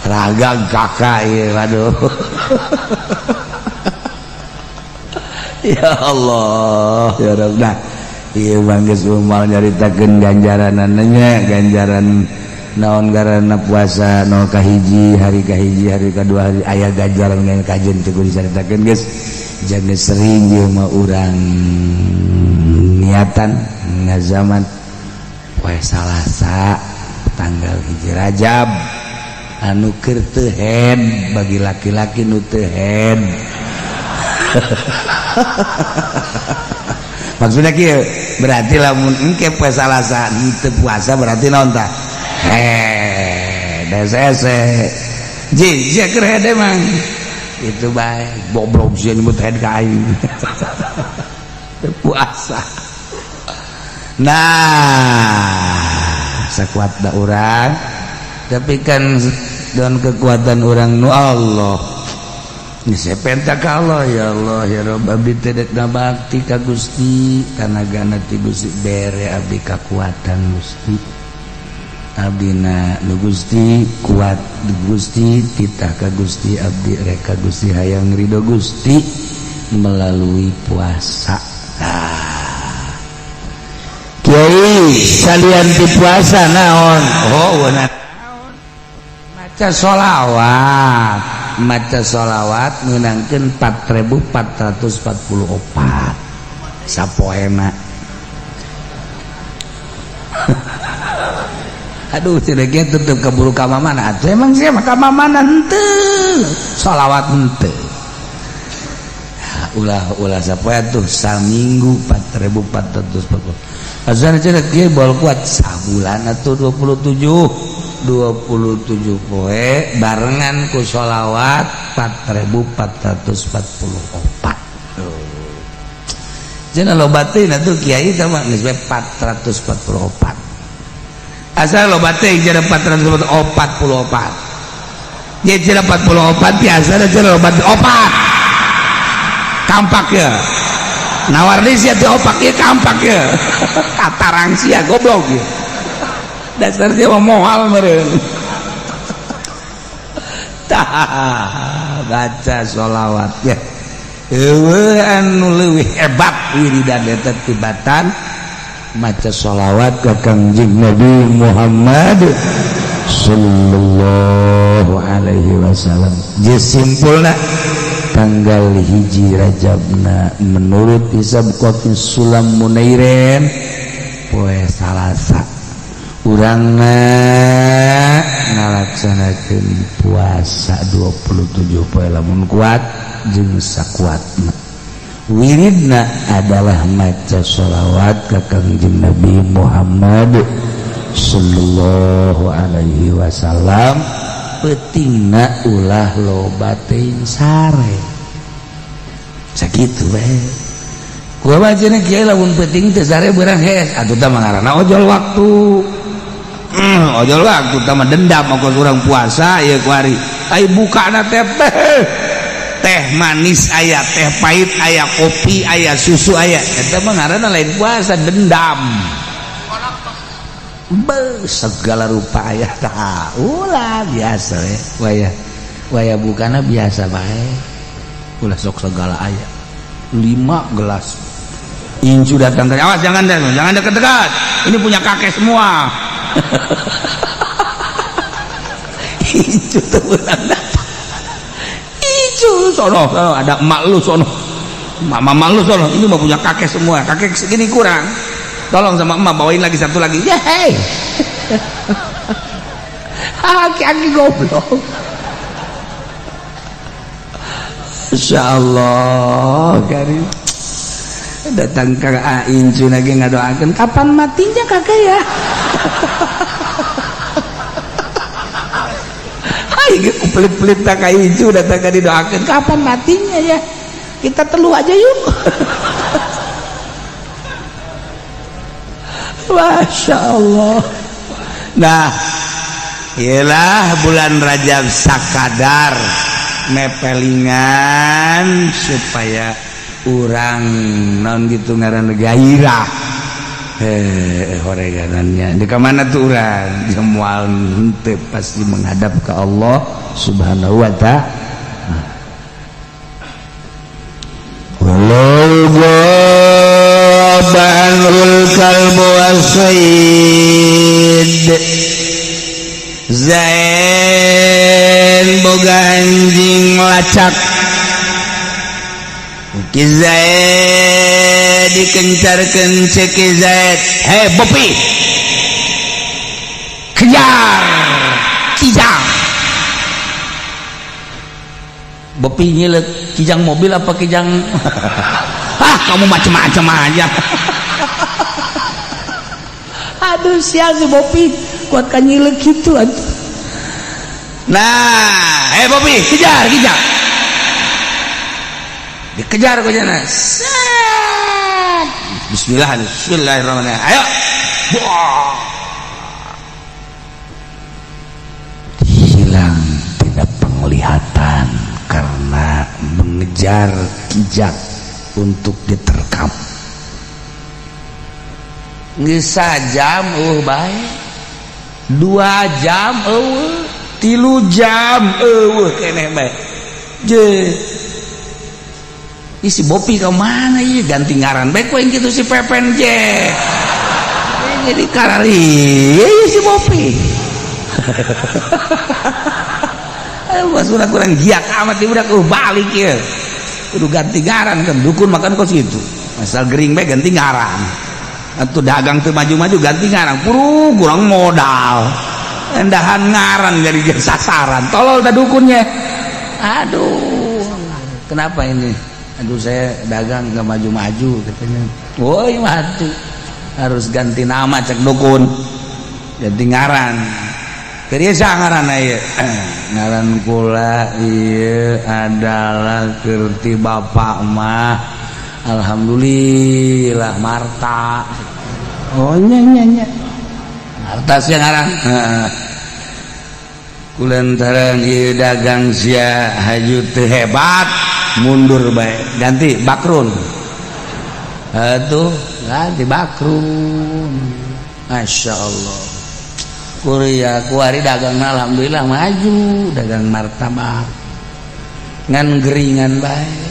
A: ragag kakak ieu. Waduh, ya Allah, ya Rabb. Nah, ieu mah geus moal nyaritakeun ganjaranna, ganjaran naon garana puasa 0 kahiji, hari kahiji, hari kedua, hari aya ganjaran ngan kajen teu kudu dicaritakeun geus. Jangan sering ieu mah urang niatan ngazaman poe Salasa tanggal 1 Rajab anu keur teu head, bagi laki-laki nu teu head. Maksudnya kieu, berarti lamun engke poe Salasa teu puasa berarti naon tah? Head hese ji ji keur head emang itu baik, goblok sih nyebut head ka aing. Puasa. Nah, sakuat da urang, tapi kan dengan kekuatan orang nu Allah ini saya penta ka Allah, ya Allah, ya Rabb, abdi teh dek ngabakti ka Gusti, tanagana ti Gusti, bere abdi kakuatan Gusti, abdina nu Gusti kuat, Gusti titah ka Gusti, abdi rek ka Gusti, hayang ridho Gusti melalui puasa. Nah, Kiai, salian ti puasa naon? Oh, naon? Maca sholawat. Maca sholawat menangkeun 4444 sapoena. Aduh, tidak gitu tetep keburu ka mamana atuh. Emang sih ka mamana henteu sholawat henteu. Ulah ulah sapoe tuh saminggu 4440 azan cenah kieu bol kuat sabulan atuh 27 poe barengan ku sholawat 4444. Cenah loba teh atuh kiai teh mah geus 444, asal loba teh cenah 444 ye cenah 44 biasa cenah loba opat kampak ya nawar di sia teh opak ieu kampak ya katarang sia goblok ya dasar dia mah moal meureun. Tah, baca sholawat ya eueuh anu leuwih hebat wiridan eta tibatan maca sholawat ka Kangjeng Nabi Muhammad sallallahu alaihi wasallam. Jeung simpulna tanggal 1 Rajabna menurut hisab Qafi Sulam Munairen poe Salasa urangna ngalaksanakeun puasa 27 poe lamun kuat jeung sakuatna. Wiridna adalah maca sholawat ka Kangjeng Nabi Muhammad sallallahu alaihi wasallam. Peutingna ulah loba teuing sare, sakitu we. Kumaha cenah kiai lamun peuting teu sare beurang hees atuh tah mah ngaranna ojol waktu. Ojol waktu tah mah dendam ongkos urang puasa ieu kuari. Ai bukana teh teh manis aya, teh pahit aya, kopi aya, susu aya. Eta mah ngaranna lain puasa, dendam. Be, segala rupa aya tah. Ulah biasa we. Waya waya bukana biasa bae. Ulah sok segala aya. 5 gelas. Incu datang ke, awas jangan deh, jangan dekat-dekat. Ini punya kakek semua. Incu tuh datang. Incu sono, sono ada emak lu sono. Mama lu sono, ini mau punya kakek semua. Kakek segini kurang. Tolong sama emak bawain lagi satu lagi. Yeay. Aki-aki goblok. Insyaallah karim. Datang ke Incu lagi ngadoakeun kapan matinya kakek ya. Hai pelit-pelit tak ka Incu datang ka didoakeun kapan matinya ya, kita telu aja yuk. Masya Allah. Nah iyalah bulan Rajab sakadar mepelingan supaya urang non gitu ngaran gairah horeganannya di mana tuh urang semua henteu pasti menghadap ke Allah Subhanahu wa ta'ala. Walau ghaba anhul kalbu wasaid Zain boga anjing lacak Ki Zaid dikencarkan cek Ki Zaid, hei Bopi, kejar kijang. Bopi nyilek kijang mobil apa kijang? Ah kamu macem-macem aja. Aduh sial si Bopi kuat kan nyilek gitu. Nah, hei Bopi, kejar kijang. Dikejar ku jana. Set. Bismillah, bismillahirrahmanirrahim. Ayo. Buah. Hilang tidak penglihatan karena mengejar kijang untuk diterkam. Geus sajam eueuh bae. 2 jam eueuh, 3 jam eueuh keneh bae. Je. Ih, si Bopi ke mana ya ganti ngaran bae ku gitu si Pepen je. Jadi karari si Bopi. Aduh kurang kurang giat amat di budak balik ya. Kudu ganti ngaran kan dukun makan kos gitu. Asal gering bae ganti ngaran. Atuh dagang teu maju-maju ganti ngaran. Puru kurang modal. Endahan ngaran jadi sasaran. Tolol ta dukunnya. Aduh. Kenapa ini? Aduh saya dagang nggak maju-maju katanya. Woi mati, harus ganti nama cek dukun, ganti ngaran. Kerja ngaran ieu. Ngaran kula ieu adalah kerti bapak mah. Alhamdulillah Marta. Oh nya nya nya. Marta sia ngaran. Heeh. Kulantaran ieu dagang sia haju teu hebat. Mundur baik ganti Bakrun tuh ganti Bakrun. Masya Allah kuria kuari dagang alhamdulillah maju dagang martabak ngan geringan baik.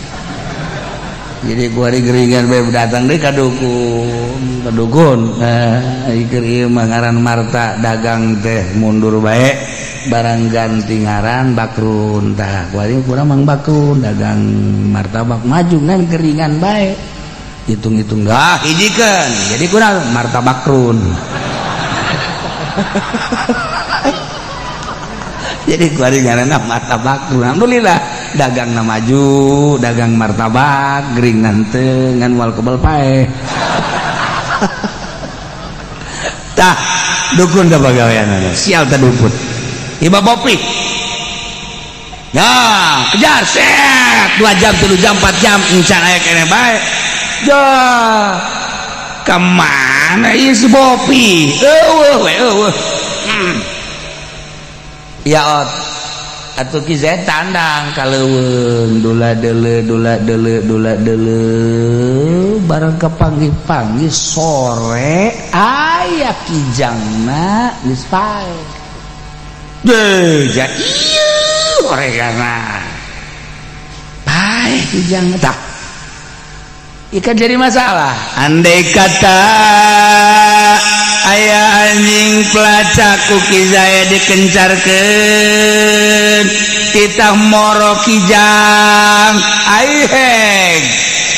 A: Jadi kuari geringan baik datang deh ka dukun ka dukun ieu ieu mah ngaran Marta dagang teh mundur baik barang ganti ngaran Bakrun tah kuari kurang mang Bakrun dagang martabak maju ngan keringan bae hitung-hitung dah hijikeun jadi kurang martabakrun. Jadi kuari ngaranna martabakrun alhamdulillah dagangna maju dagang martabak geringan teu ngan moal kebel pae. Tah dukun teh pagaweanna sial teh dukun. Iba Bopi. Nah, kejar set 2 jam, 3 jam, 4 jam encan aya keneh bae. Jah, kemana ieu si Bopi? Eueuh we, eueuh. Ya ot. Atuh Ki Zaid tandang ka leuweung, dula deuleu, dula deuleu, dula deuleu, barang kapanggih-panggih sore aya kijangna geus paeh. Deh, ja ieu horeganna. Paeh kijang tah. Ikan jadi masalah. Andai kata aya anjing pelacak ku Ki Zaid dikencarkeun, titah moro kijang, aiheng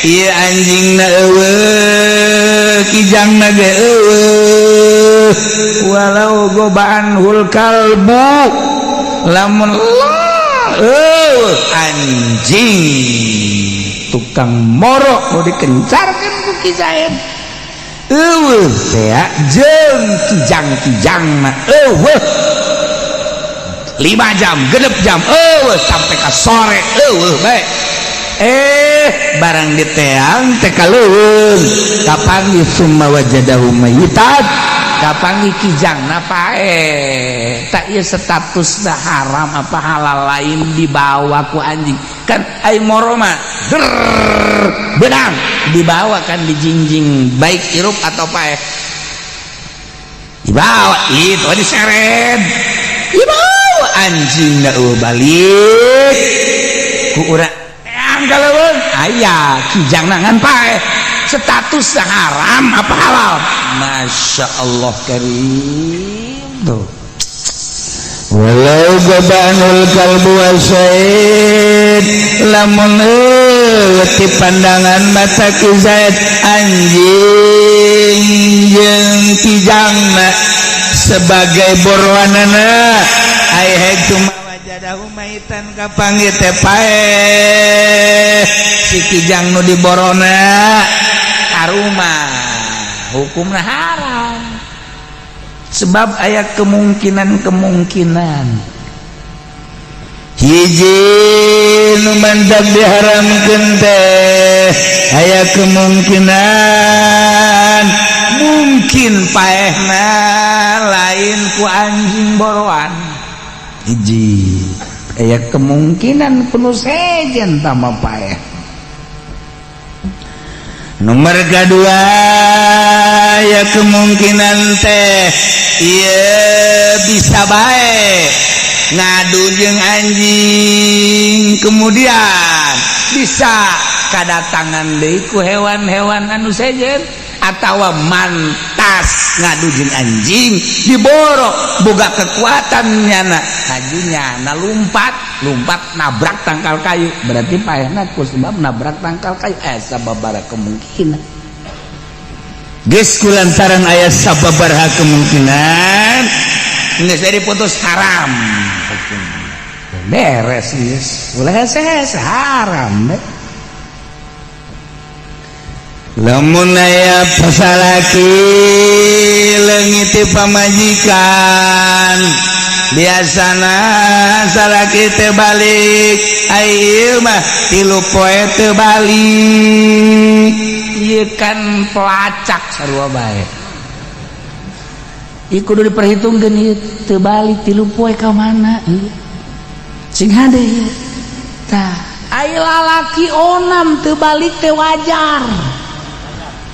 A: ieu anjing na eueuh, kijang na ge eueuh, walau ghaba anhul kalbu, lamun eueuh anjing tukang moro mau dikencarkan ku Ki Zaid, eueuh teh jeung kijang-kijang na eueuh 5 jam, 6 jam eueuh, sampai ka sore eueuh bae. Barang diteang teh ka leuweung, kapanggih, summa wajadahu mayitan, kapanggih kijangna paeh. Tak ieu statusna haram apa halal? Lain dibawa ku anjing kan, ai moro mah der benang dibawa kan, dijingjing, baik hirup atau paeh dibawa, itu diseret, dibawa anjing na balik ku urang teang ka leuweung, aya kijang ngan paeh. Status haram apa halal? Masya Allah karim tuh. Walau ghaba anhul kalbu wasaid, lamun ti pandangan mata Ki Zaid anjing jeung kijangna sebagai boroanana, ai cuma wajadahu maitan, kapanggih teh paeh si kijang nu diborona, haruma hukumna haram, sebab aya kemungkinan-kemungkinan. Hiji nu mantak diharamkeun teh aya kemungkinan mungkin paehna lain ku anjing boroan. Hiji, aya kemungkinan ku nu sejen tama paeh. Nomor kedua ya, kemungkinan teh iya bisa baik ngadu jeung anjing, kemudian bisa kadatangan deui ku hewan-hewan anu sejen, atawa mantas ngadu jeung anjing diborok, boga kekuatan nyana, hajunya na lumpat lumpat nabrak tangkal kayu, berarti paehna ku sebab nabrak tangkal kayu. Sababaraha kemungkinan geus, kulantaran aya sababaraha kemungkinan geus diputus haram, beres geus, ulah hese-hese, haram deh. Lamun aya pasalaki leungit ti pamajikan, biasana salaki teu balik, ai ieu mah 3 poe teu balik. Ieu kan pelacak sarua bae. Ieu kudu diperhitungkeun, ieu teu balik 3 poe ka mana ieu? Sing hade ieu tah. Ai lalaki onam teu balik teh wajar,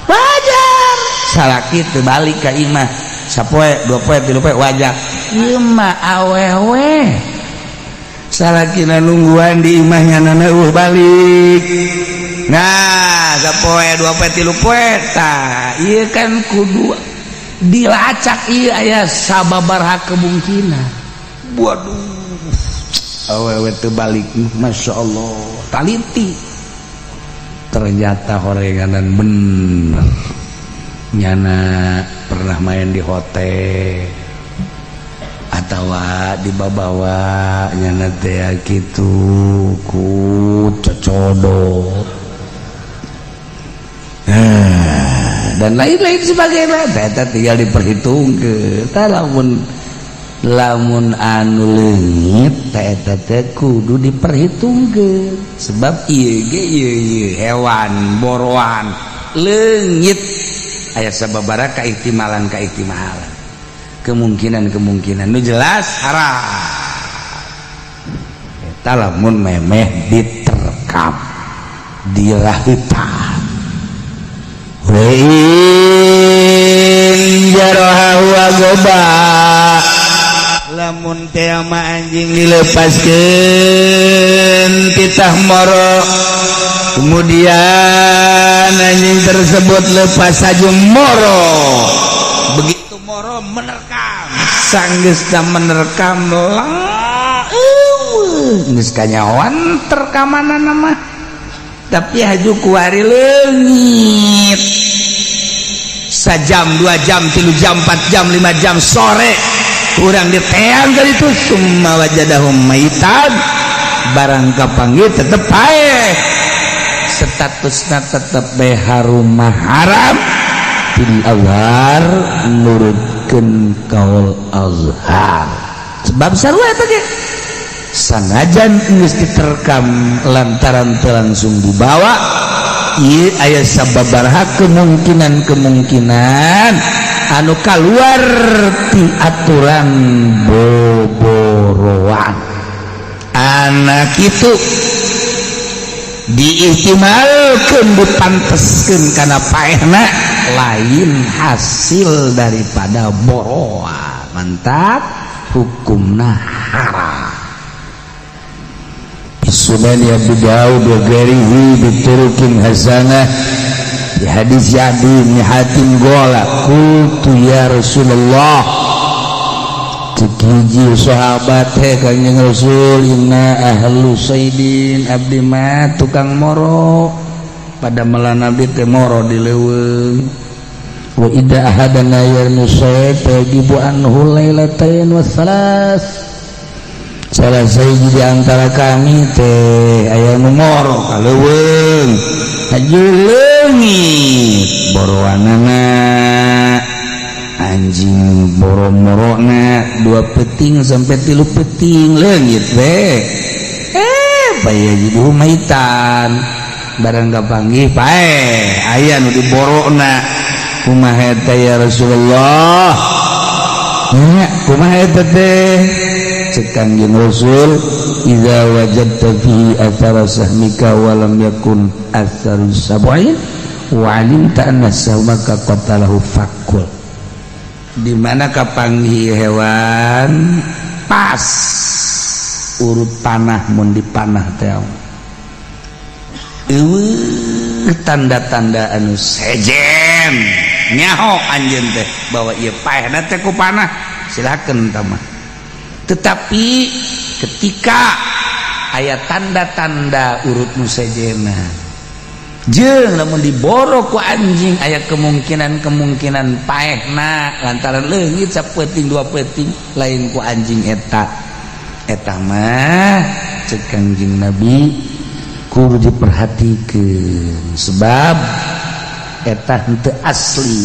A: wajar. Salaki teu balik ka imah sapoe, 2 poe, 3 poe wajar. Ieu mah awewe, salakina nungguan di imahnya, nana eueuh balik. Nah, sapoe, 2 poe, 3 poe tah, ieu kan kudu dilacak, ieu aya sababaraha kemungkinan. Waduh, awewe teu balik, Masya Allah, taliti, ternyata horenganan bener nyana pernah main di hotel atau dibawa nyana teh gitu ku cocodo. Nah, dan lain-lain sebagainya. Eta tinggal diperhitungkeun. Tah, lamun lamun anu leungit teh, eta teh kudu diperhitungkeun, sebab ieu ge ieu ieu hewan boroan. Leungit aya sababaraha kaihtimalan kaihtimalan, kemungkinan-kemungkinan. Nu jelas haram eta lamun memeh diterkam, dirahitan. Wa in jaraha wa goba, lamun teh mah anjing dilepaskeun, titah moro, kemudian anjing tersebut lepas saja moro, begitu moro menerkam, sanggeusna menerkam lah geus kanyawan terkamanana mah, tapi haju kuari leungit sajam, 2 jam, 3 jam, 4 jam, 5 jam, sore kurang diteang kali itu, summa wajadahum maitan, barang kapanggih tetep paeh, statusna tetep bae harumah haram fil azhar, nurutkeun kaul azhar, sebab sarua eta ge sanajan geus diterkam, lantaran teu langsung dibawa, ieu aya sababaraha kemungkinan-kemungkinan anu kaluar ti aturan boboroan. Anak itu diihtimalkeun, dipanteskeun kana paehna lain hasil daripada boroan, mantap hukumna haram. Sunan Abu Daud wa ghairihi bi turuqin hasanah di hadis Adi bin Hatim qala qultu ya Rasulullah, cek hiji sahabat teh, Kanjeng Rasul, inna ahlu saidin, abdi mah tukang moro, pada melan abdi teh moro di leuweung, wa idza ahadana yarmi sayd yajibu anhu lailatain wa salas, salah sahiji di antara kami teh aya nu moro ka leuweung, haju leungit boroanana anjing, boro-morona 2 peting sampai 3 peting leungit we, eh jadi maitan, barang kapanggih pae, aya nu diborona. Kumaha eta ya Rasulullah nya, kumaha eta teh? Cek Kangjeng Rasul, idza wajadta fihi athara sahmika wa lam yakun atharu sab'in wa alimta anna sahmaka qatalahu fakul. Di mana kapanggih hewan pas urut panah, mun dipanah teh eueuh tanda-tanda anu sejen, nyaho anjeun teh bahwa ieu paehna teh ku panah, silakan tama. Tetapi ketika aya tanda-tanda urut nu sejena jeung lamun diboro ku anjing aya kemungkinan-kemungkinan paehna lantaran leungit sapeting 2 peting lain ku anjing eta, eta mah cek Kangjeng Nabi kudu diperhatikan sebab eta henteu asli.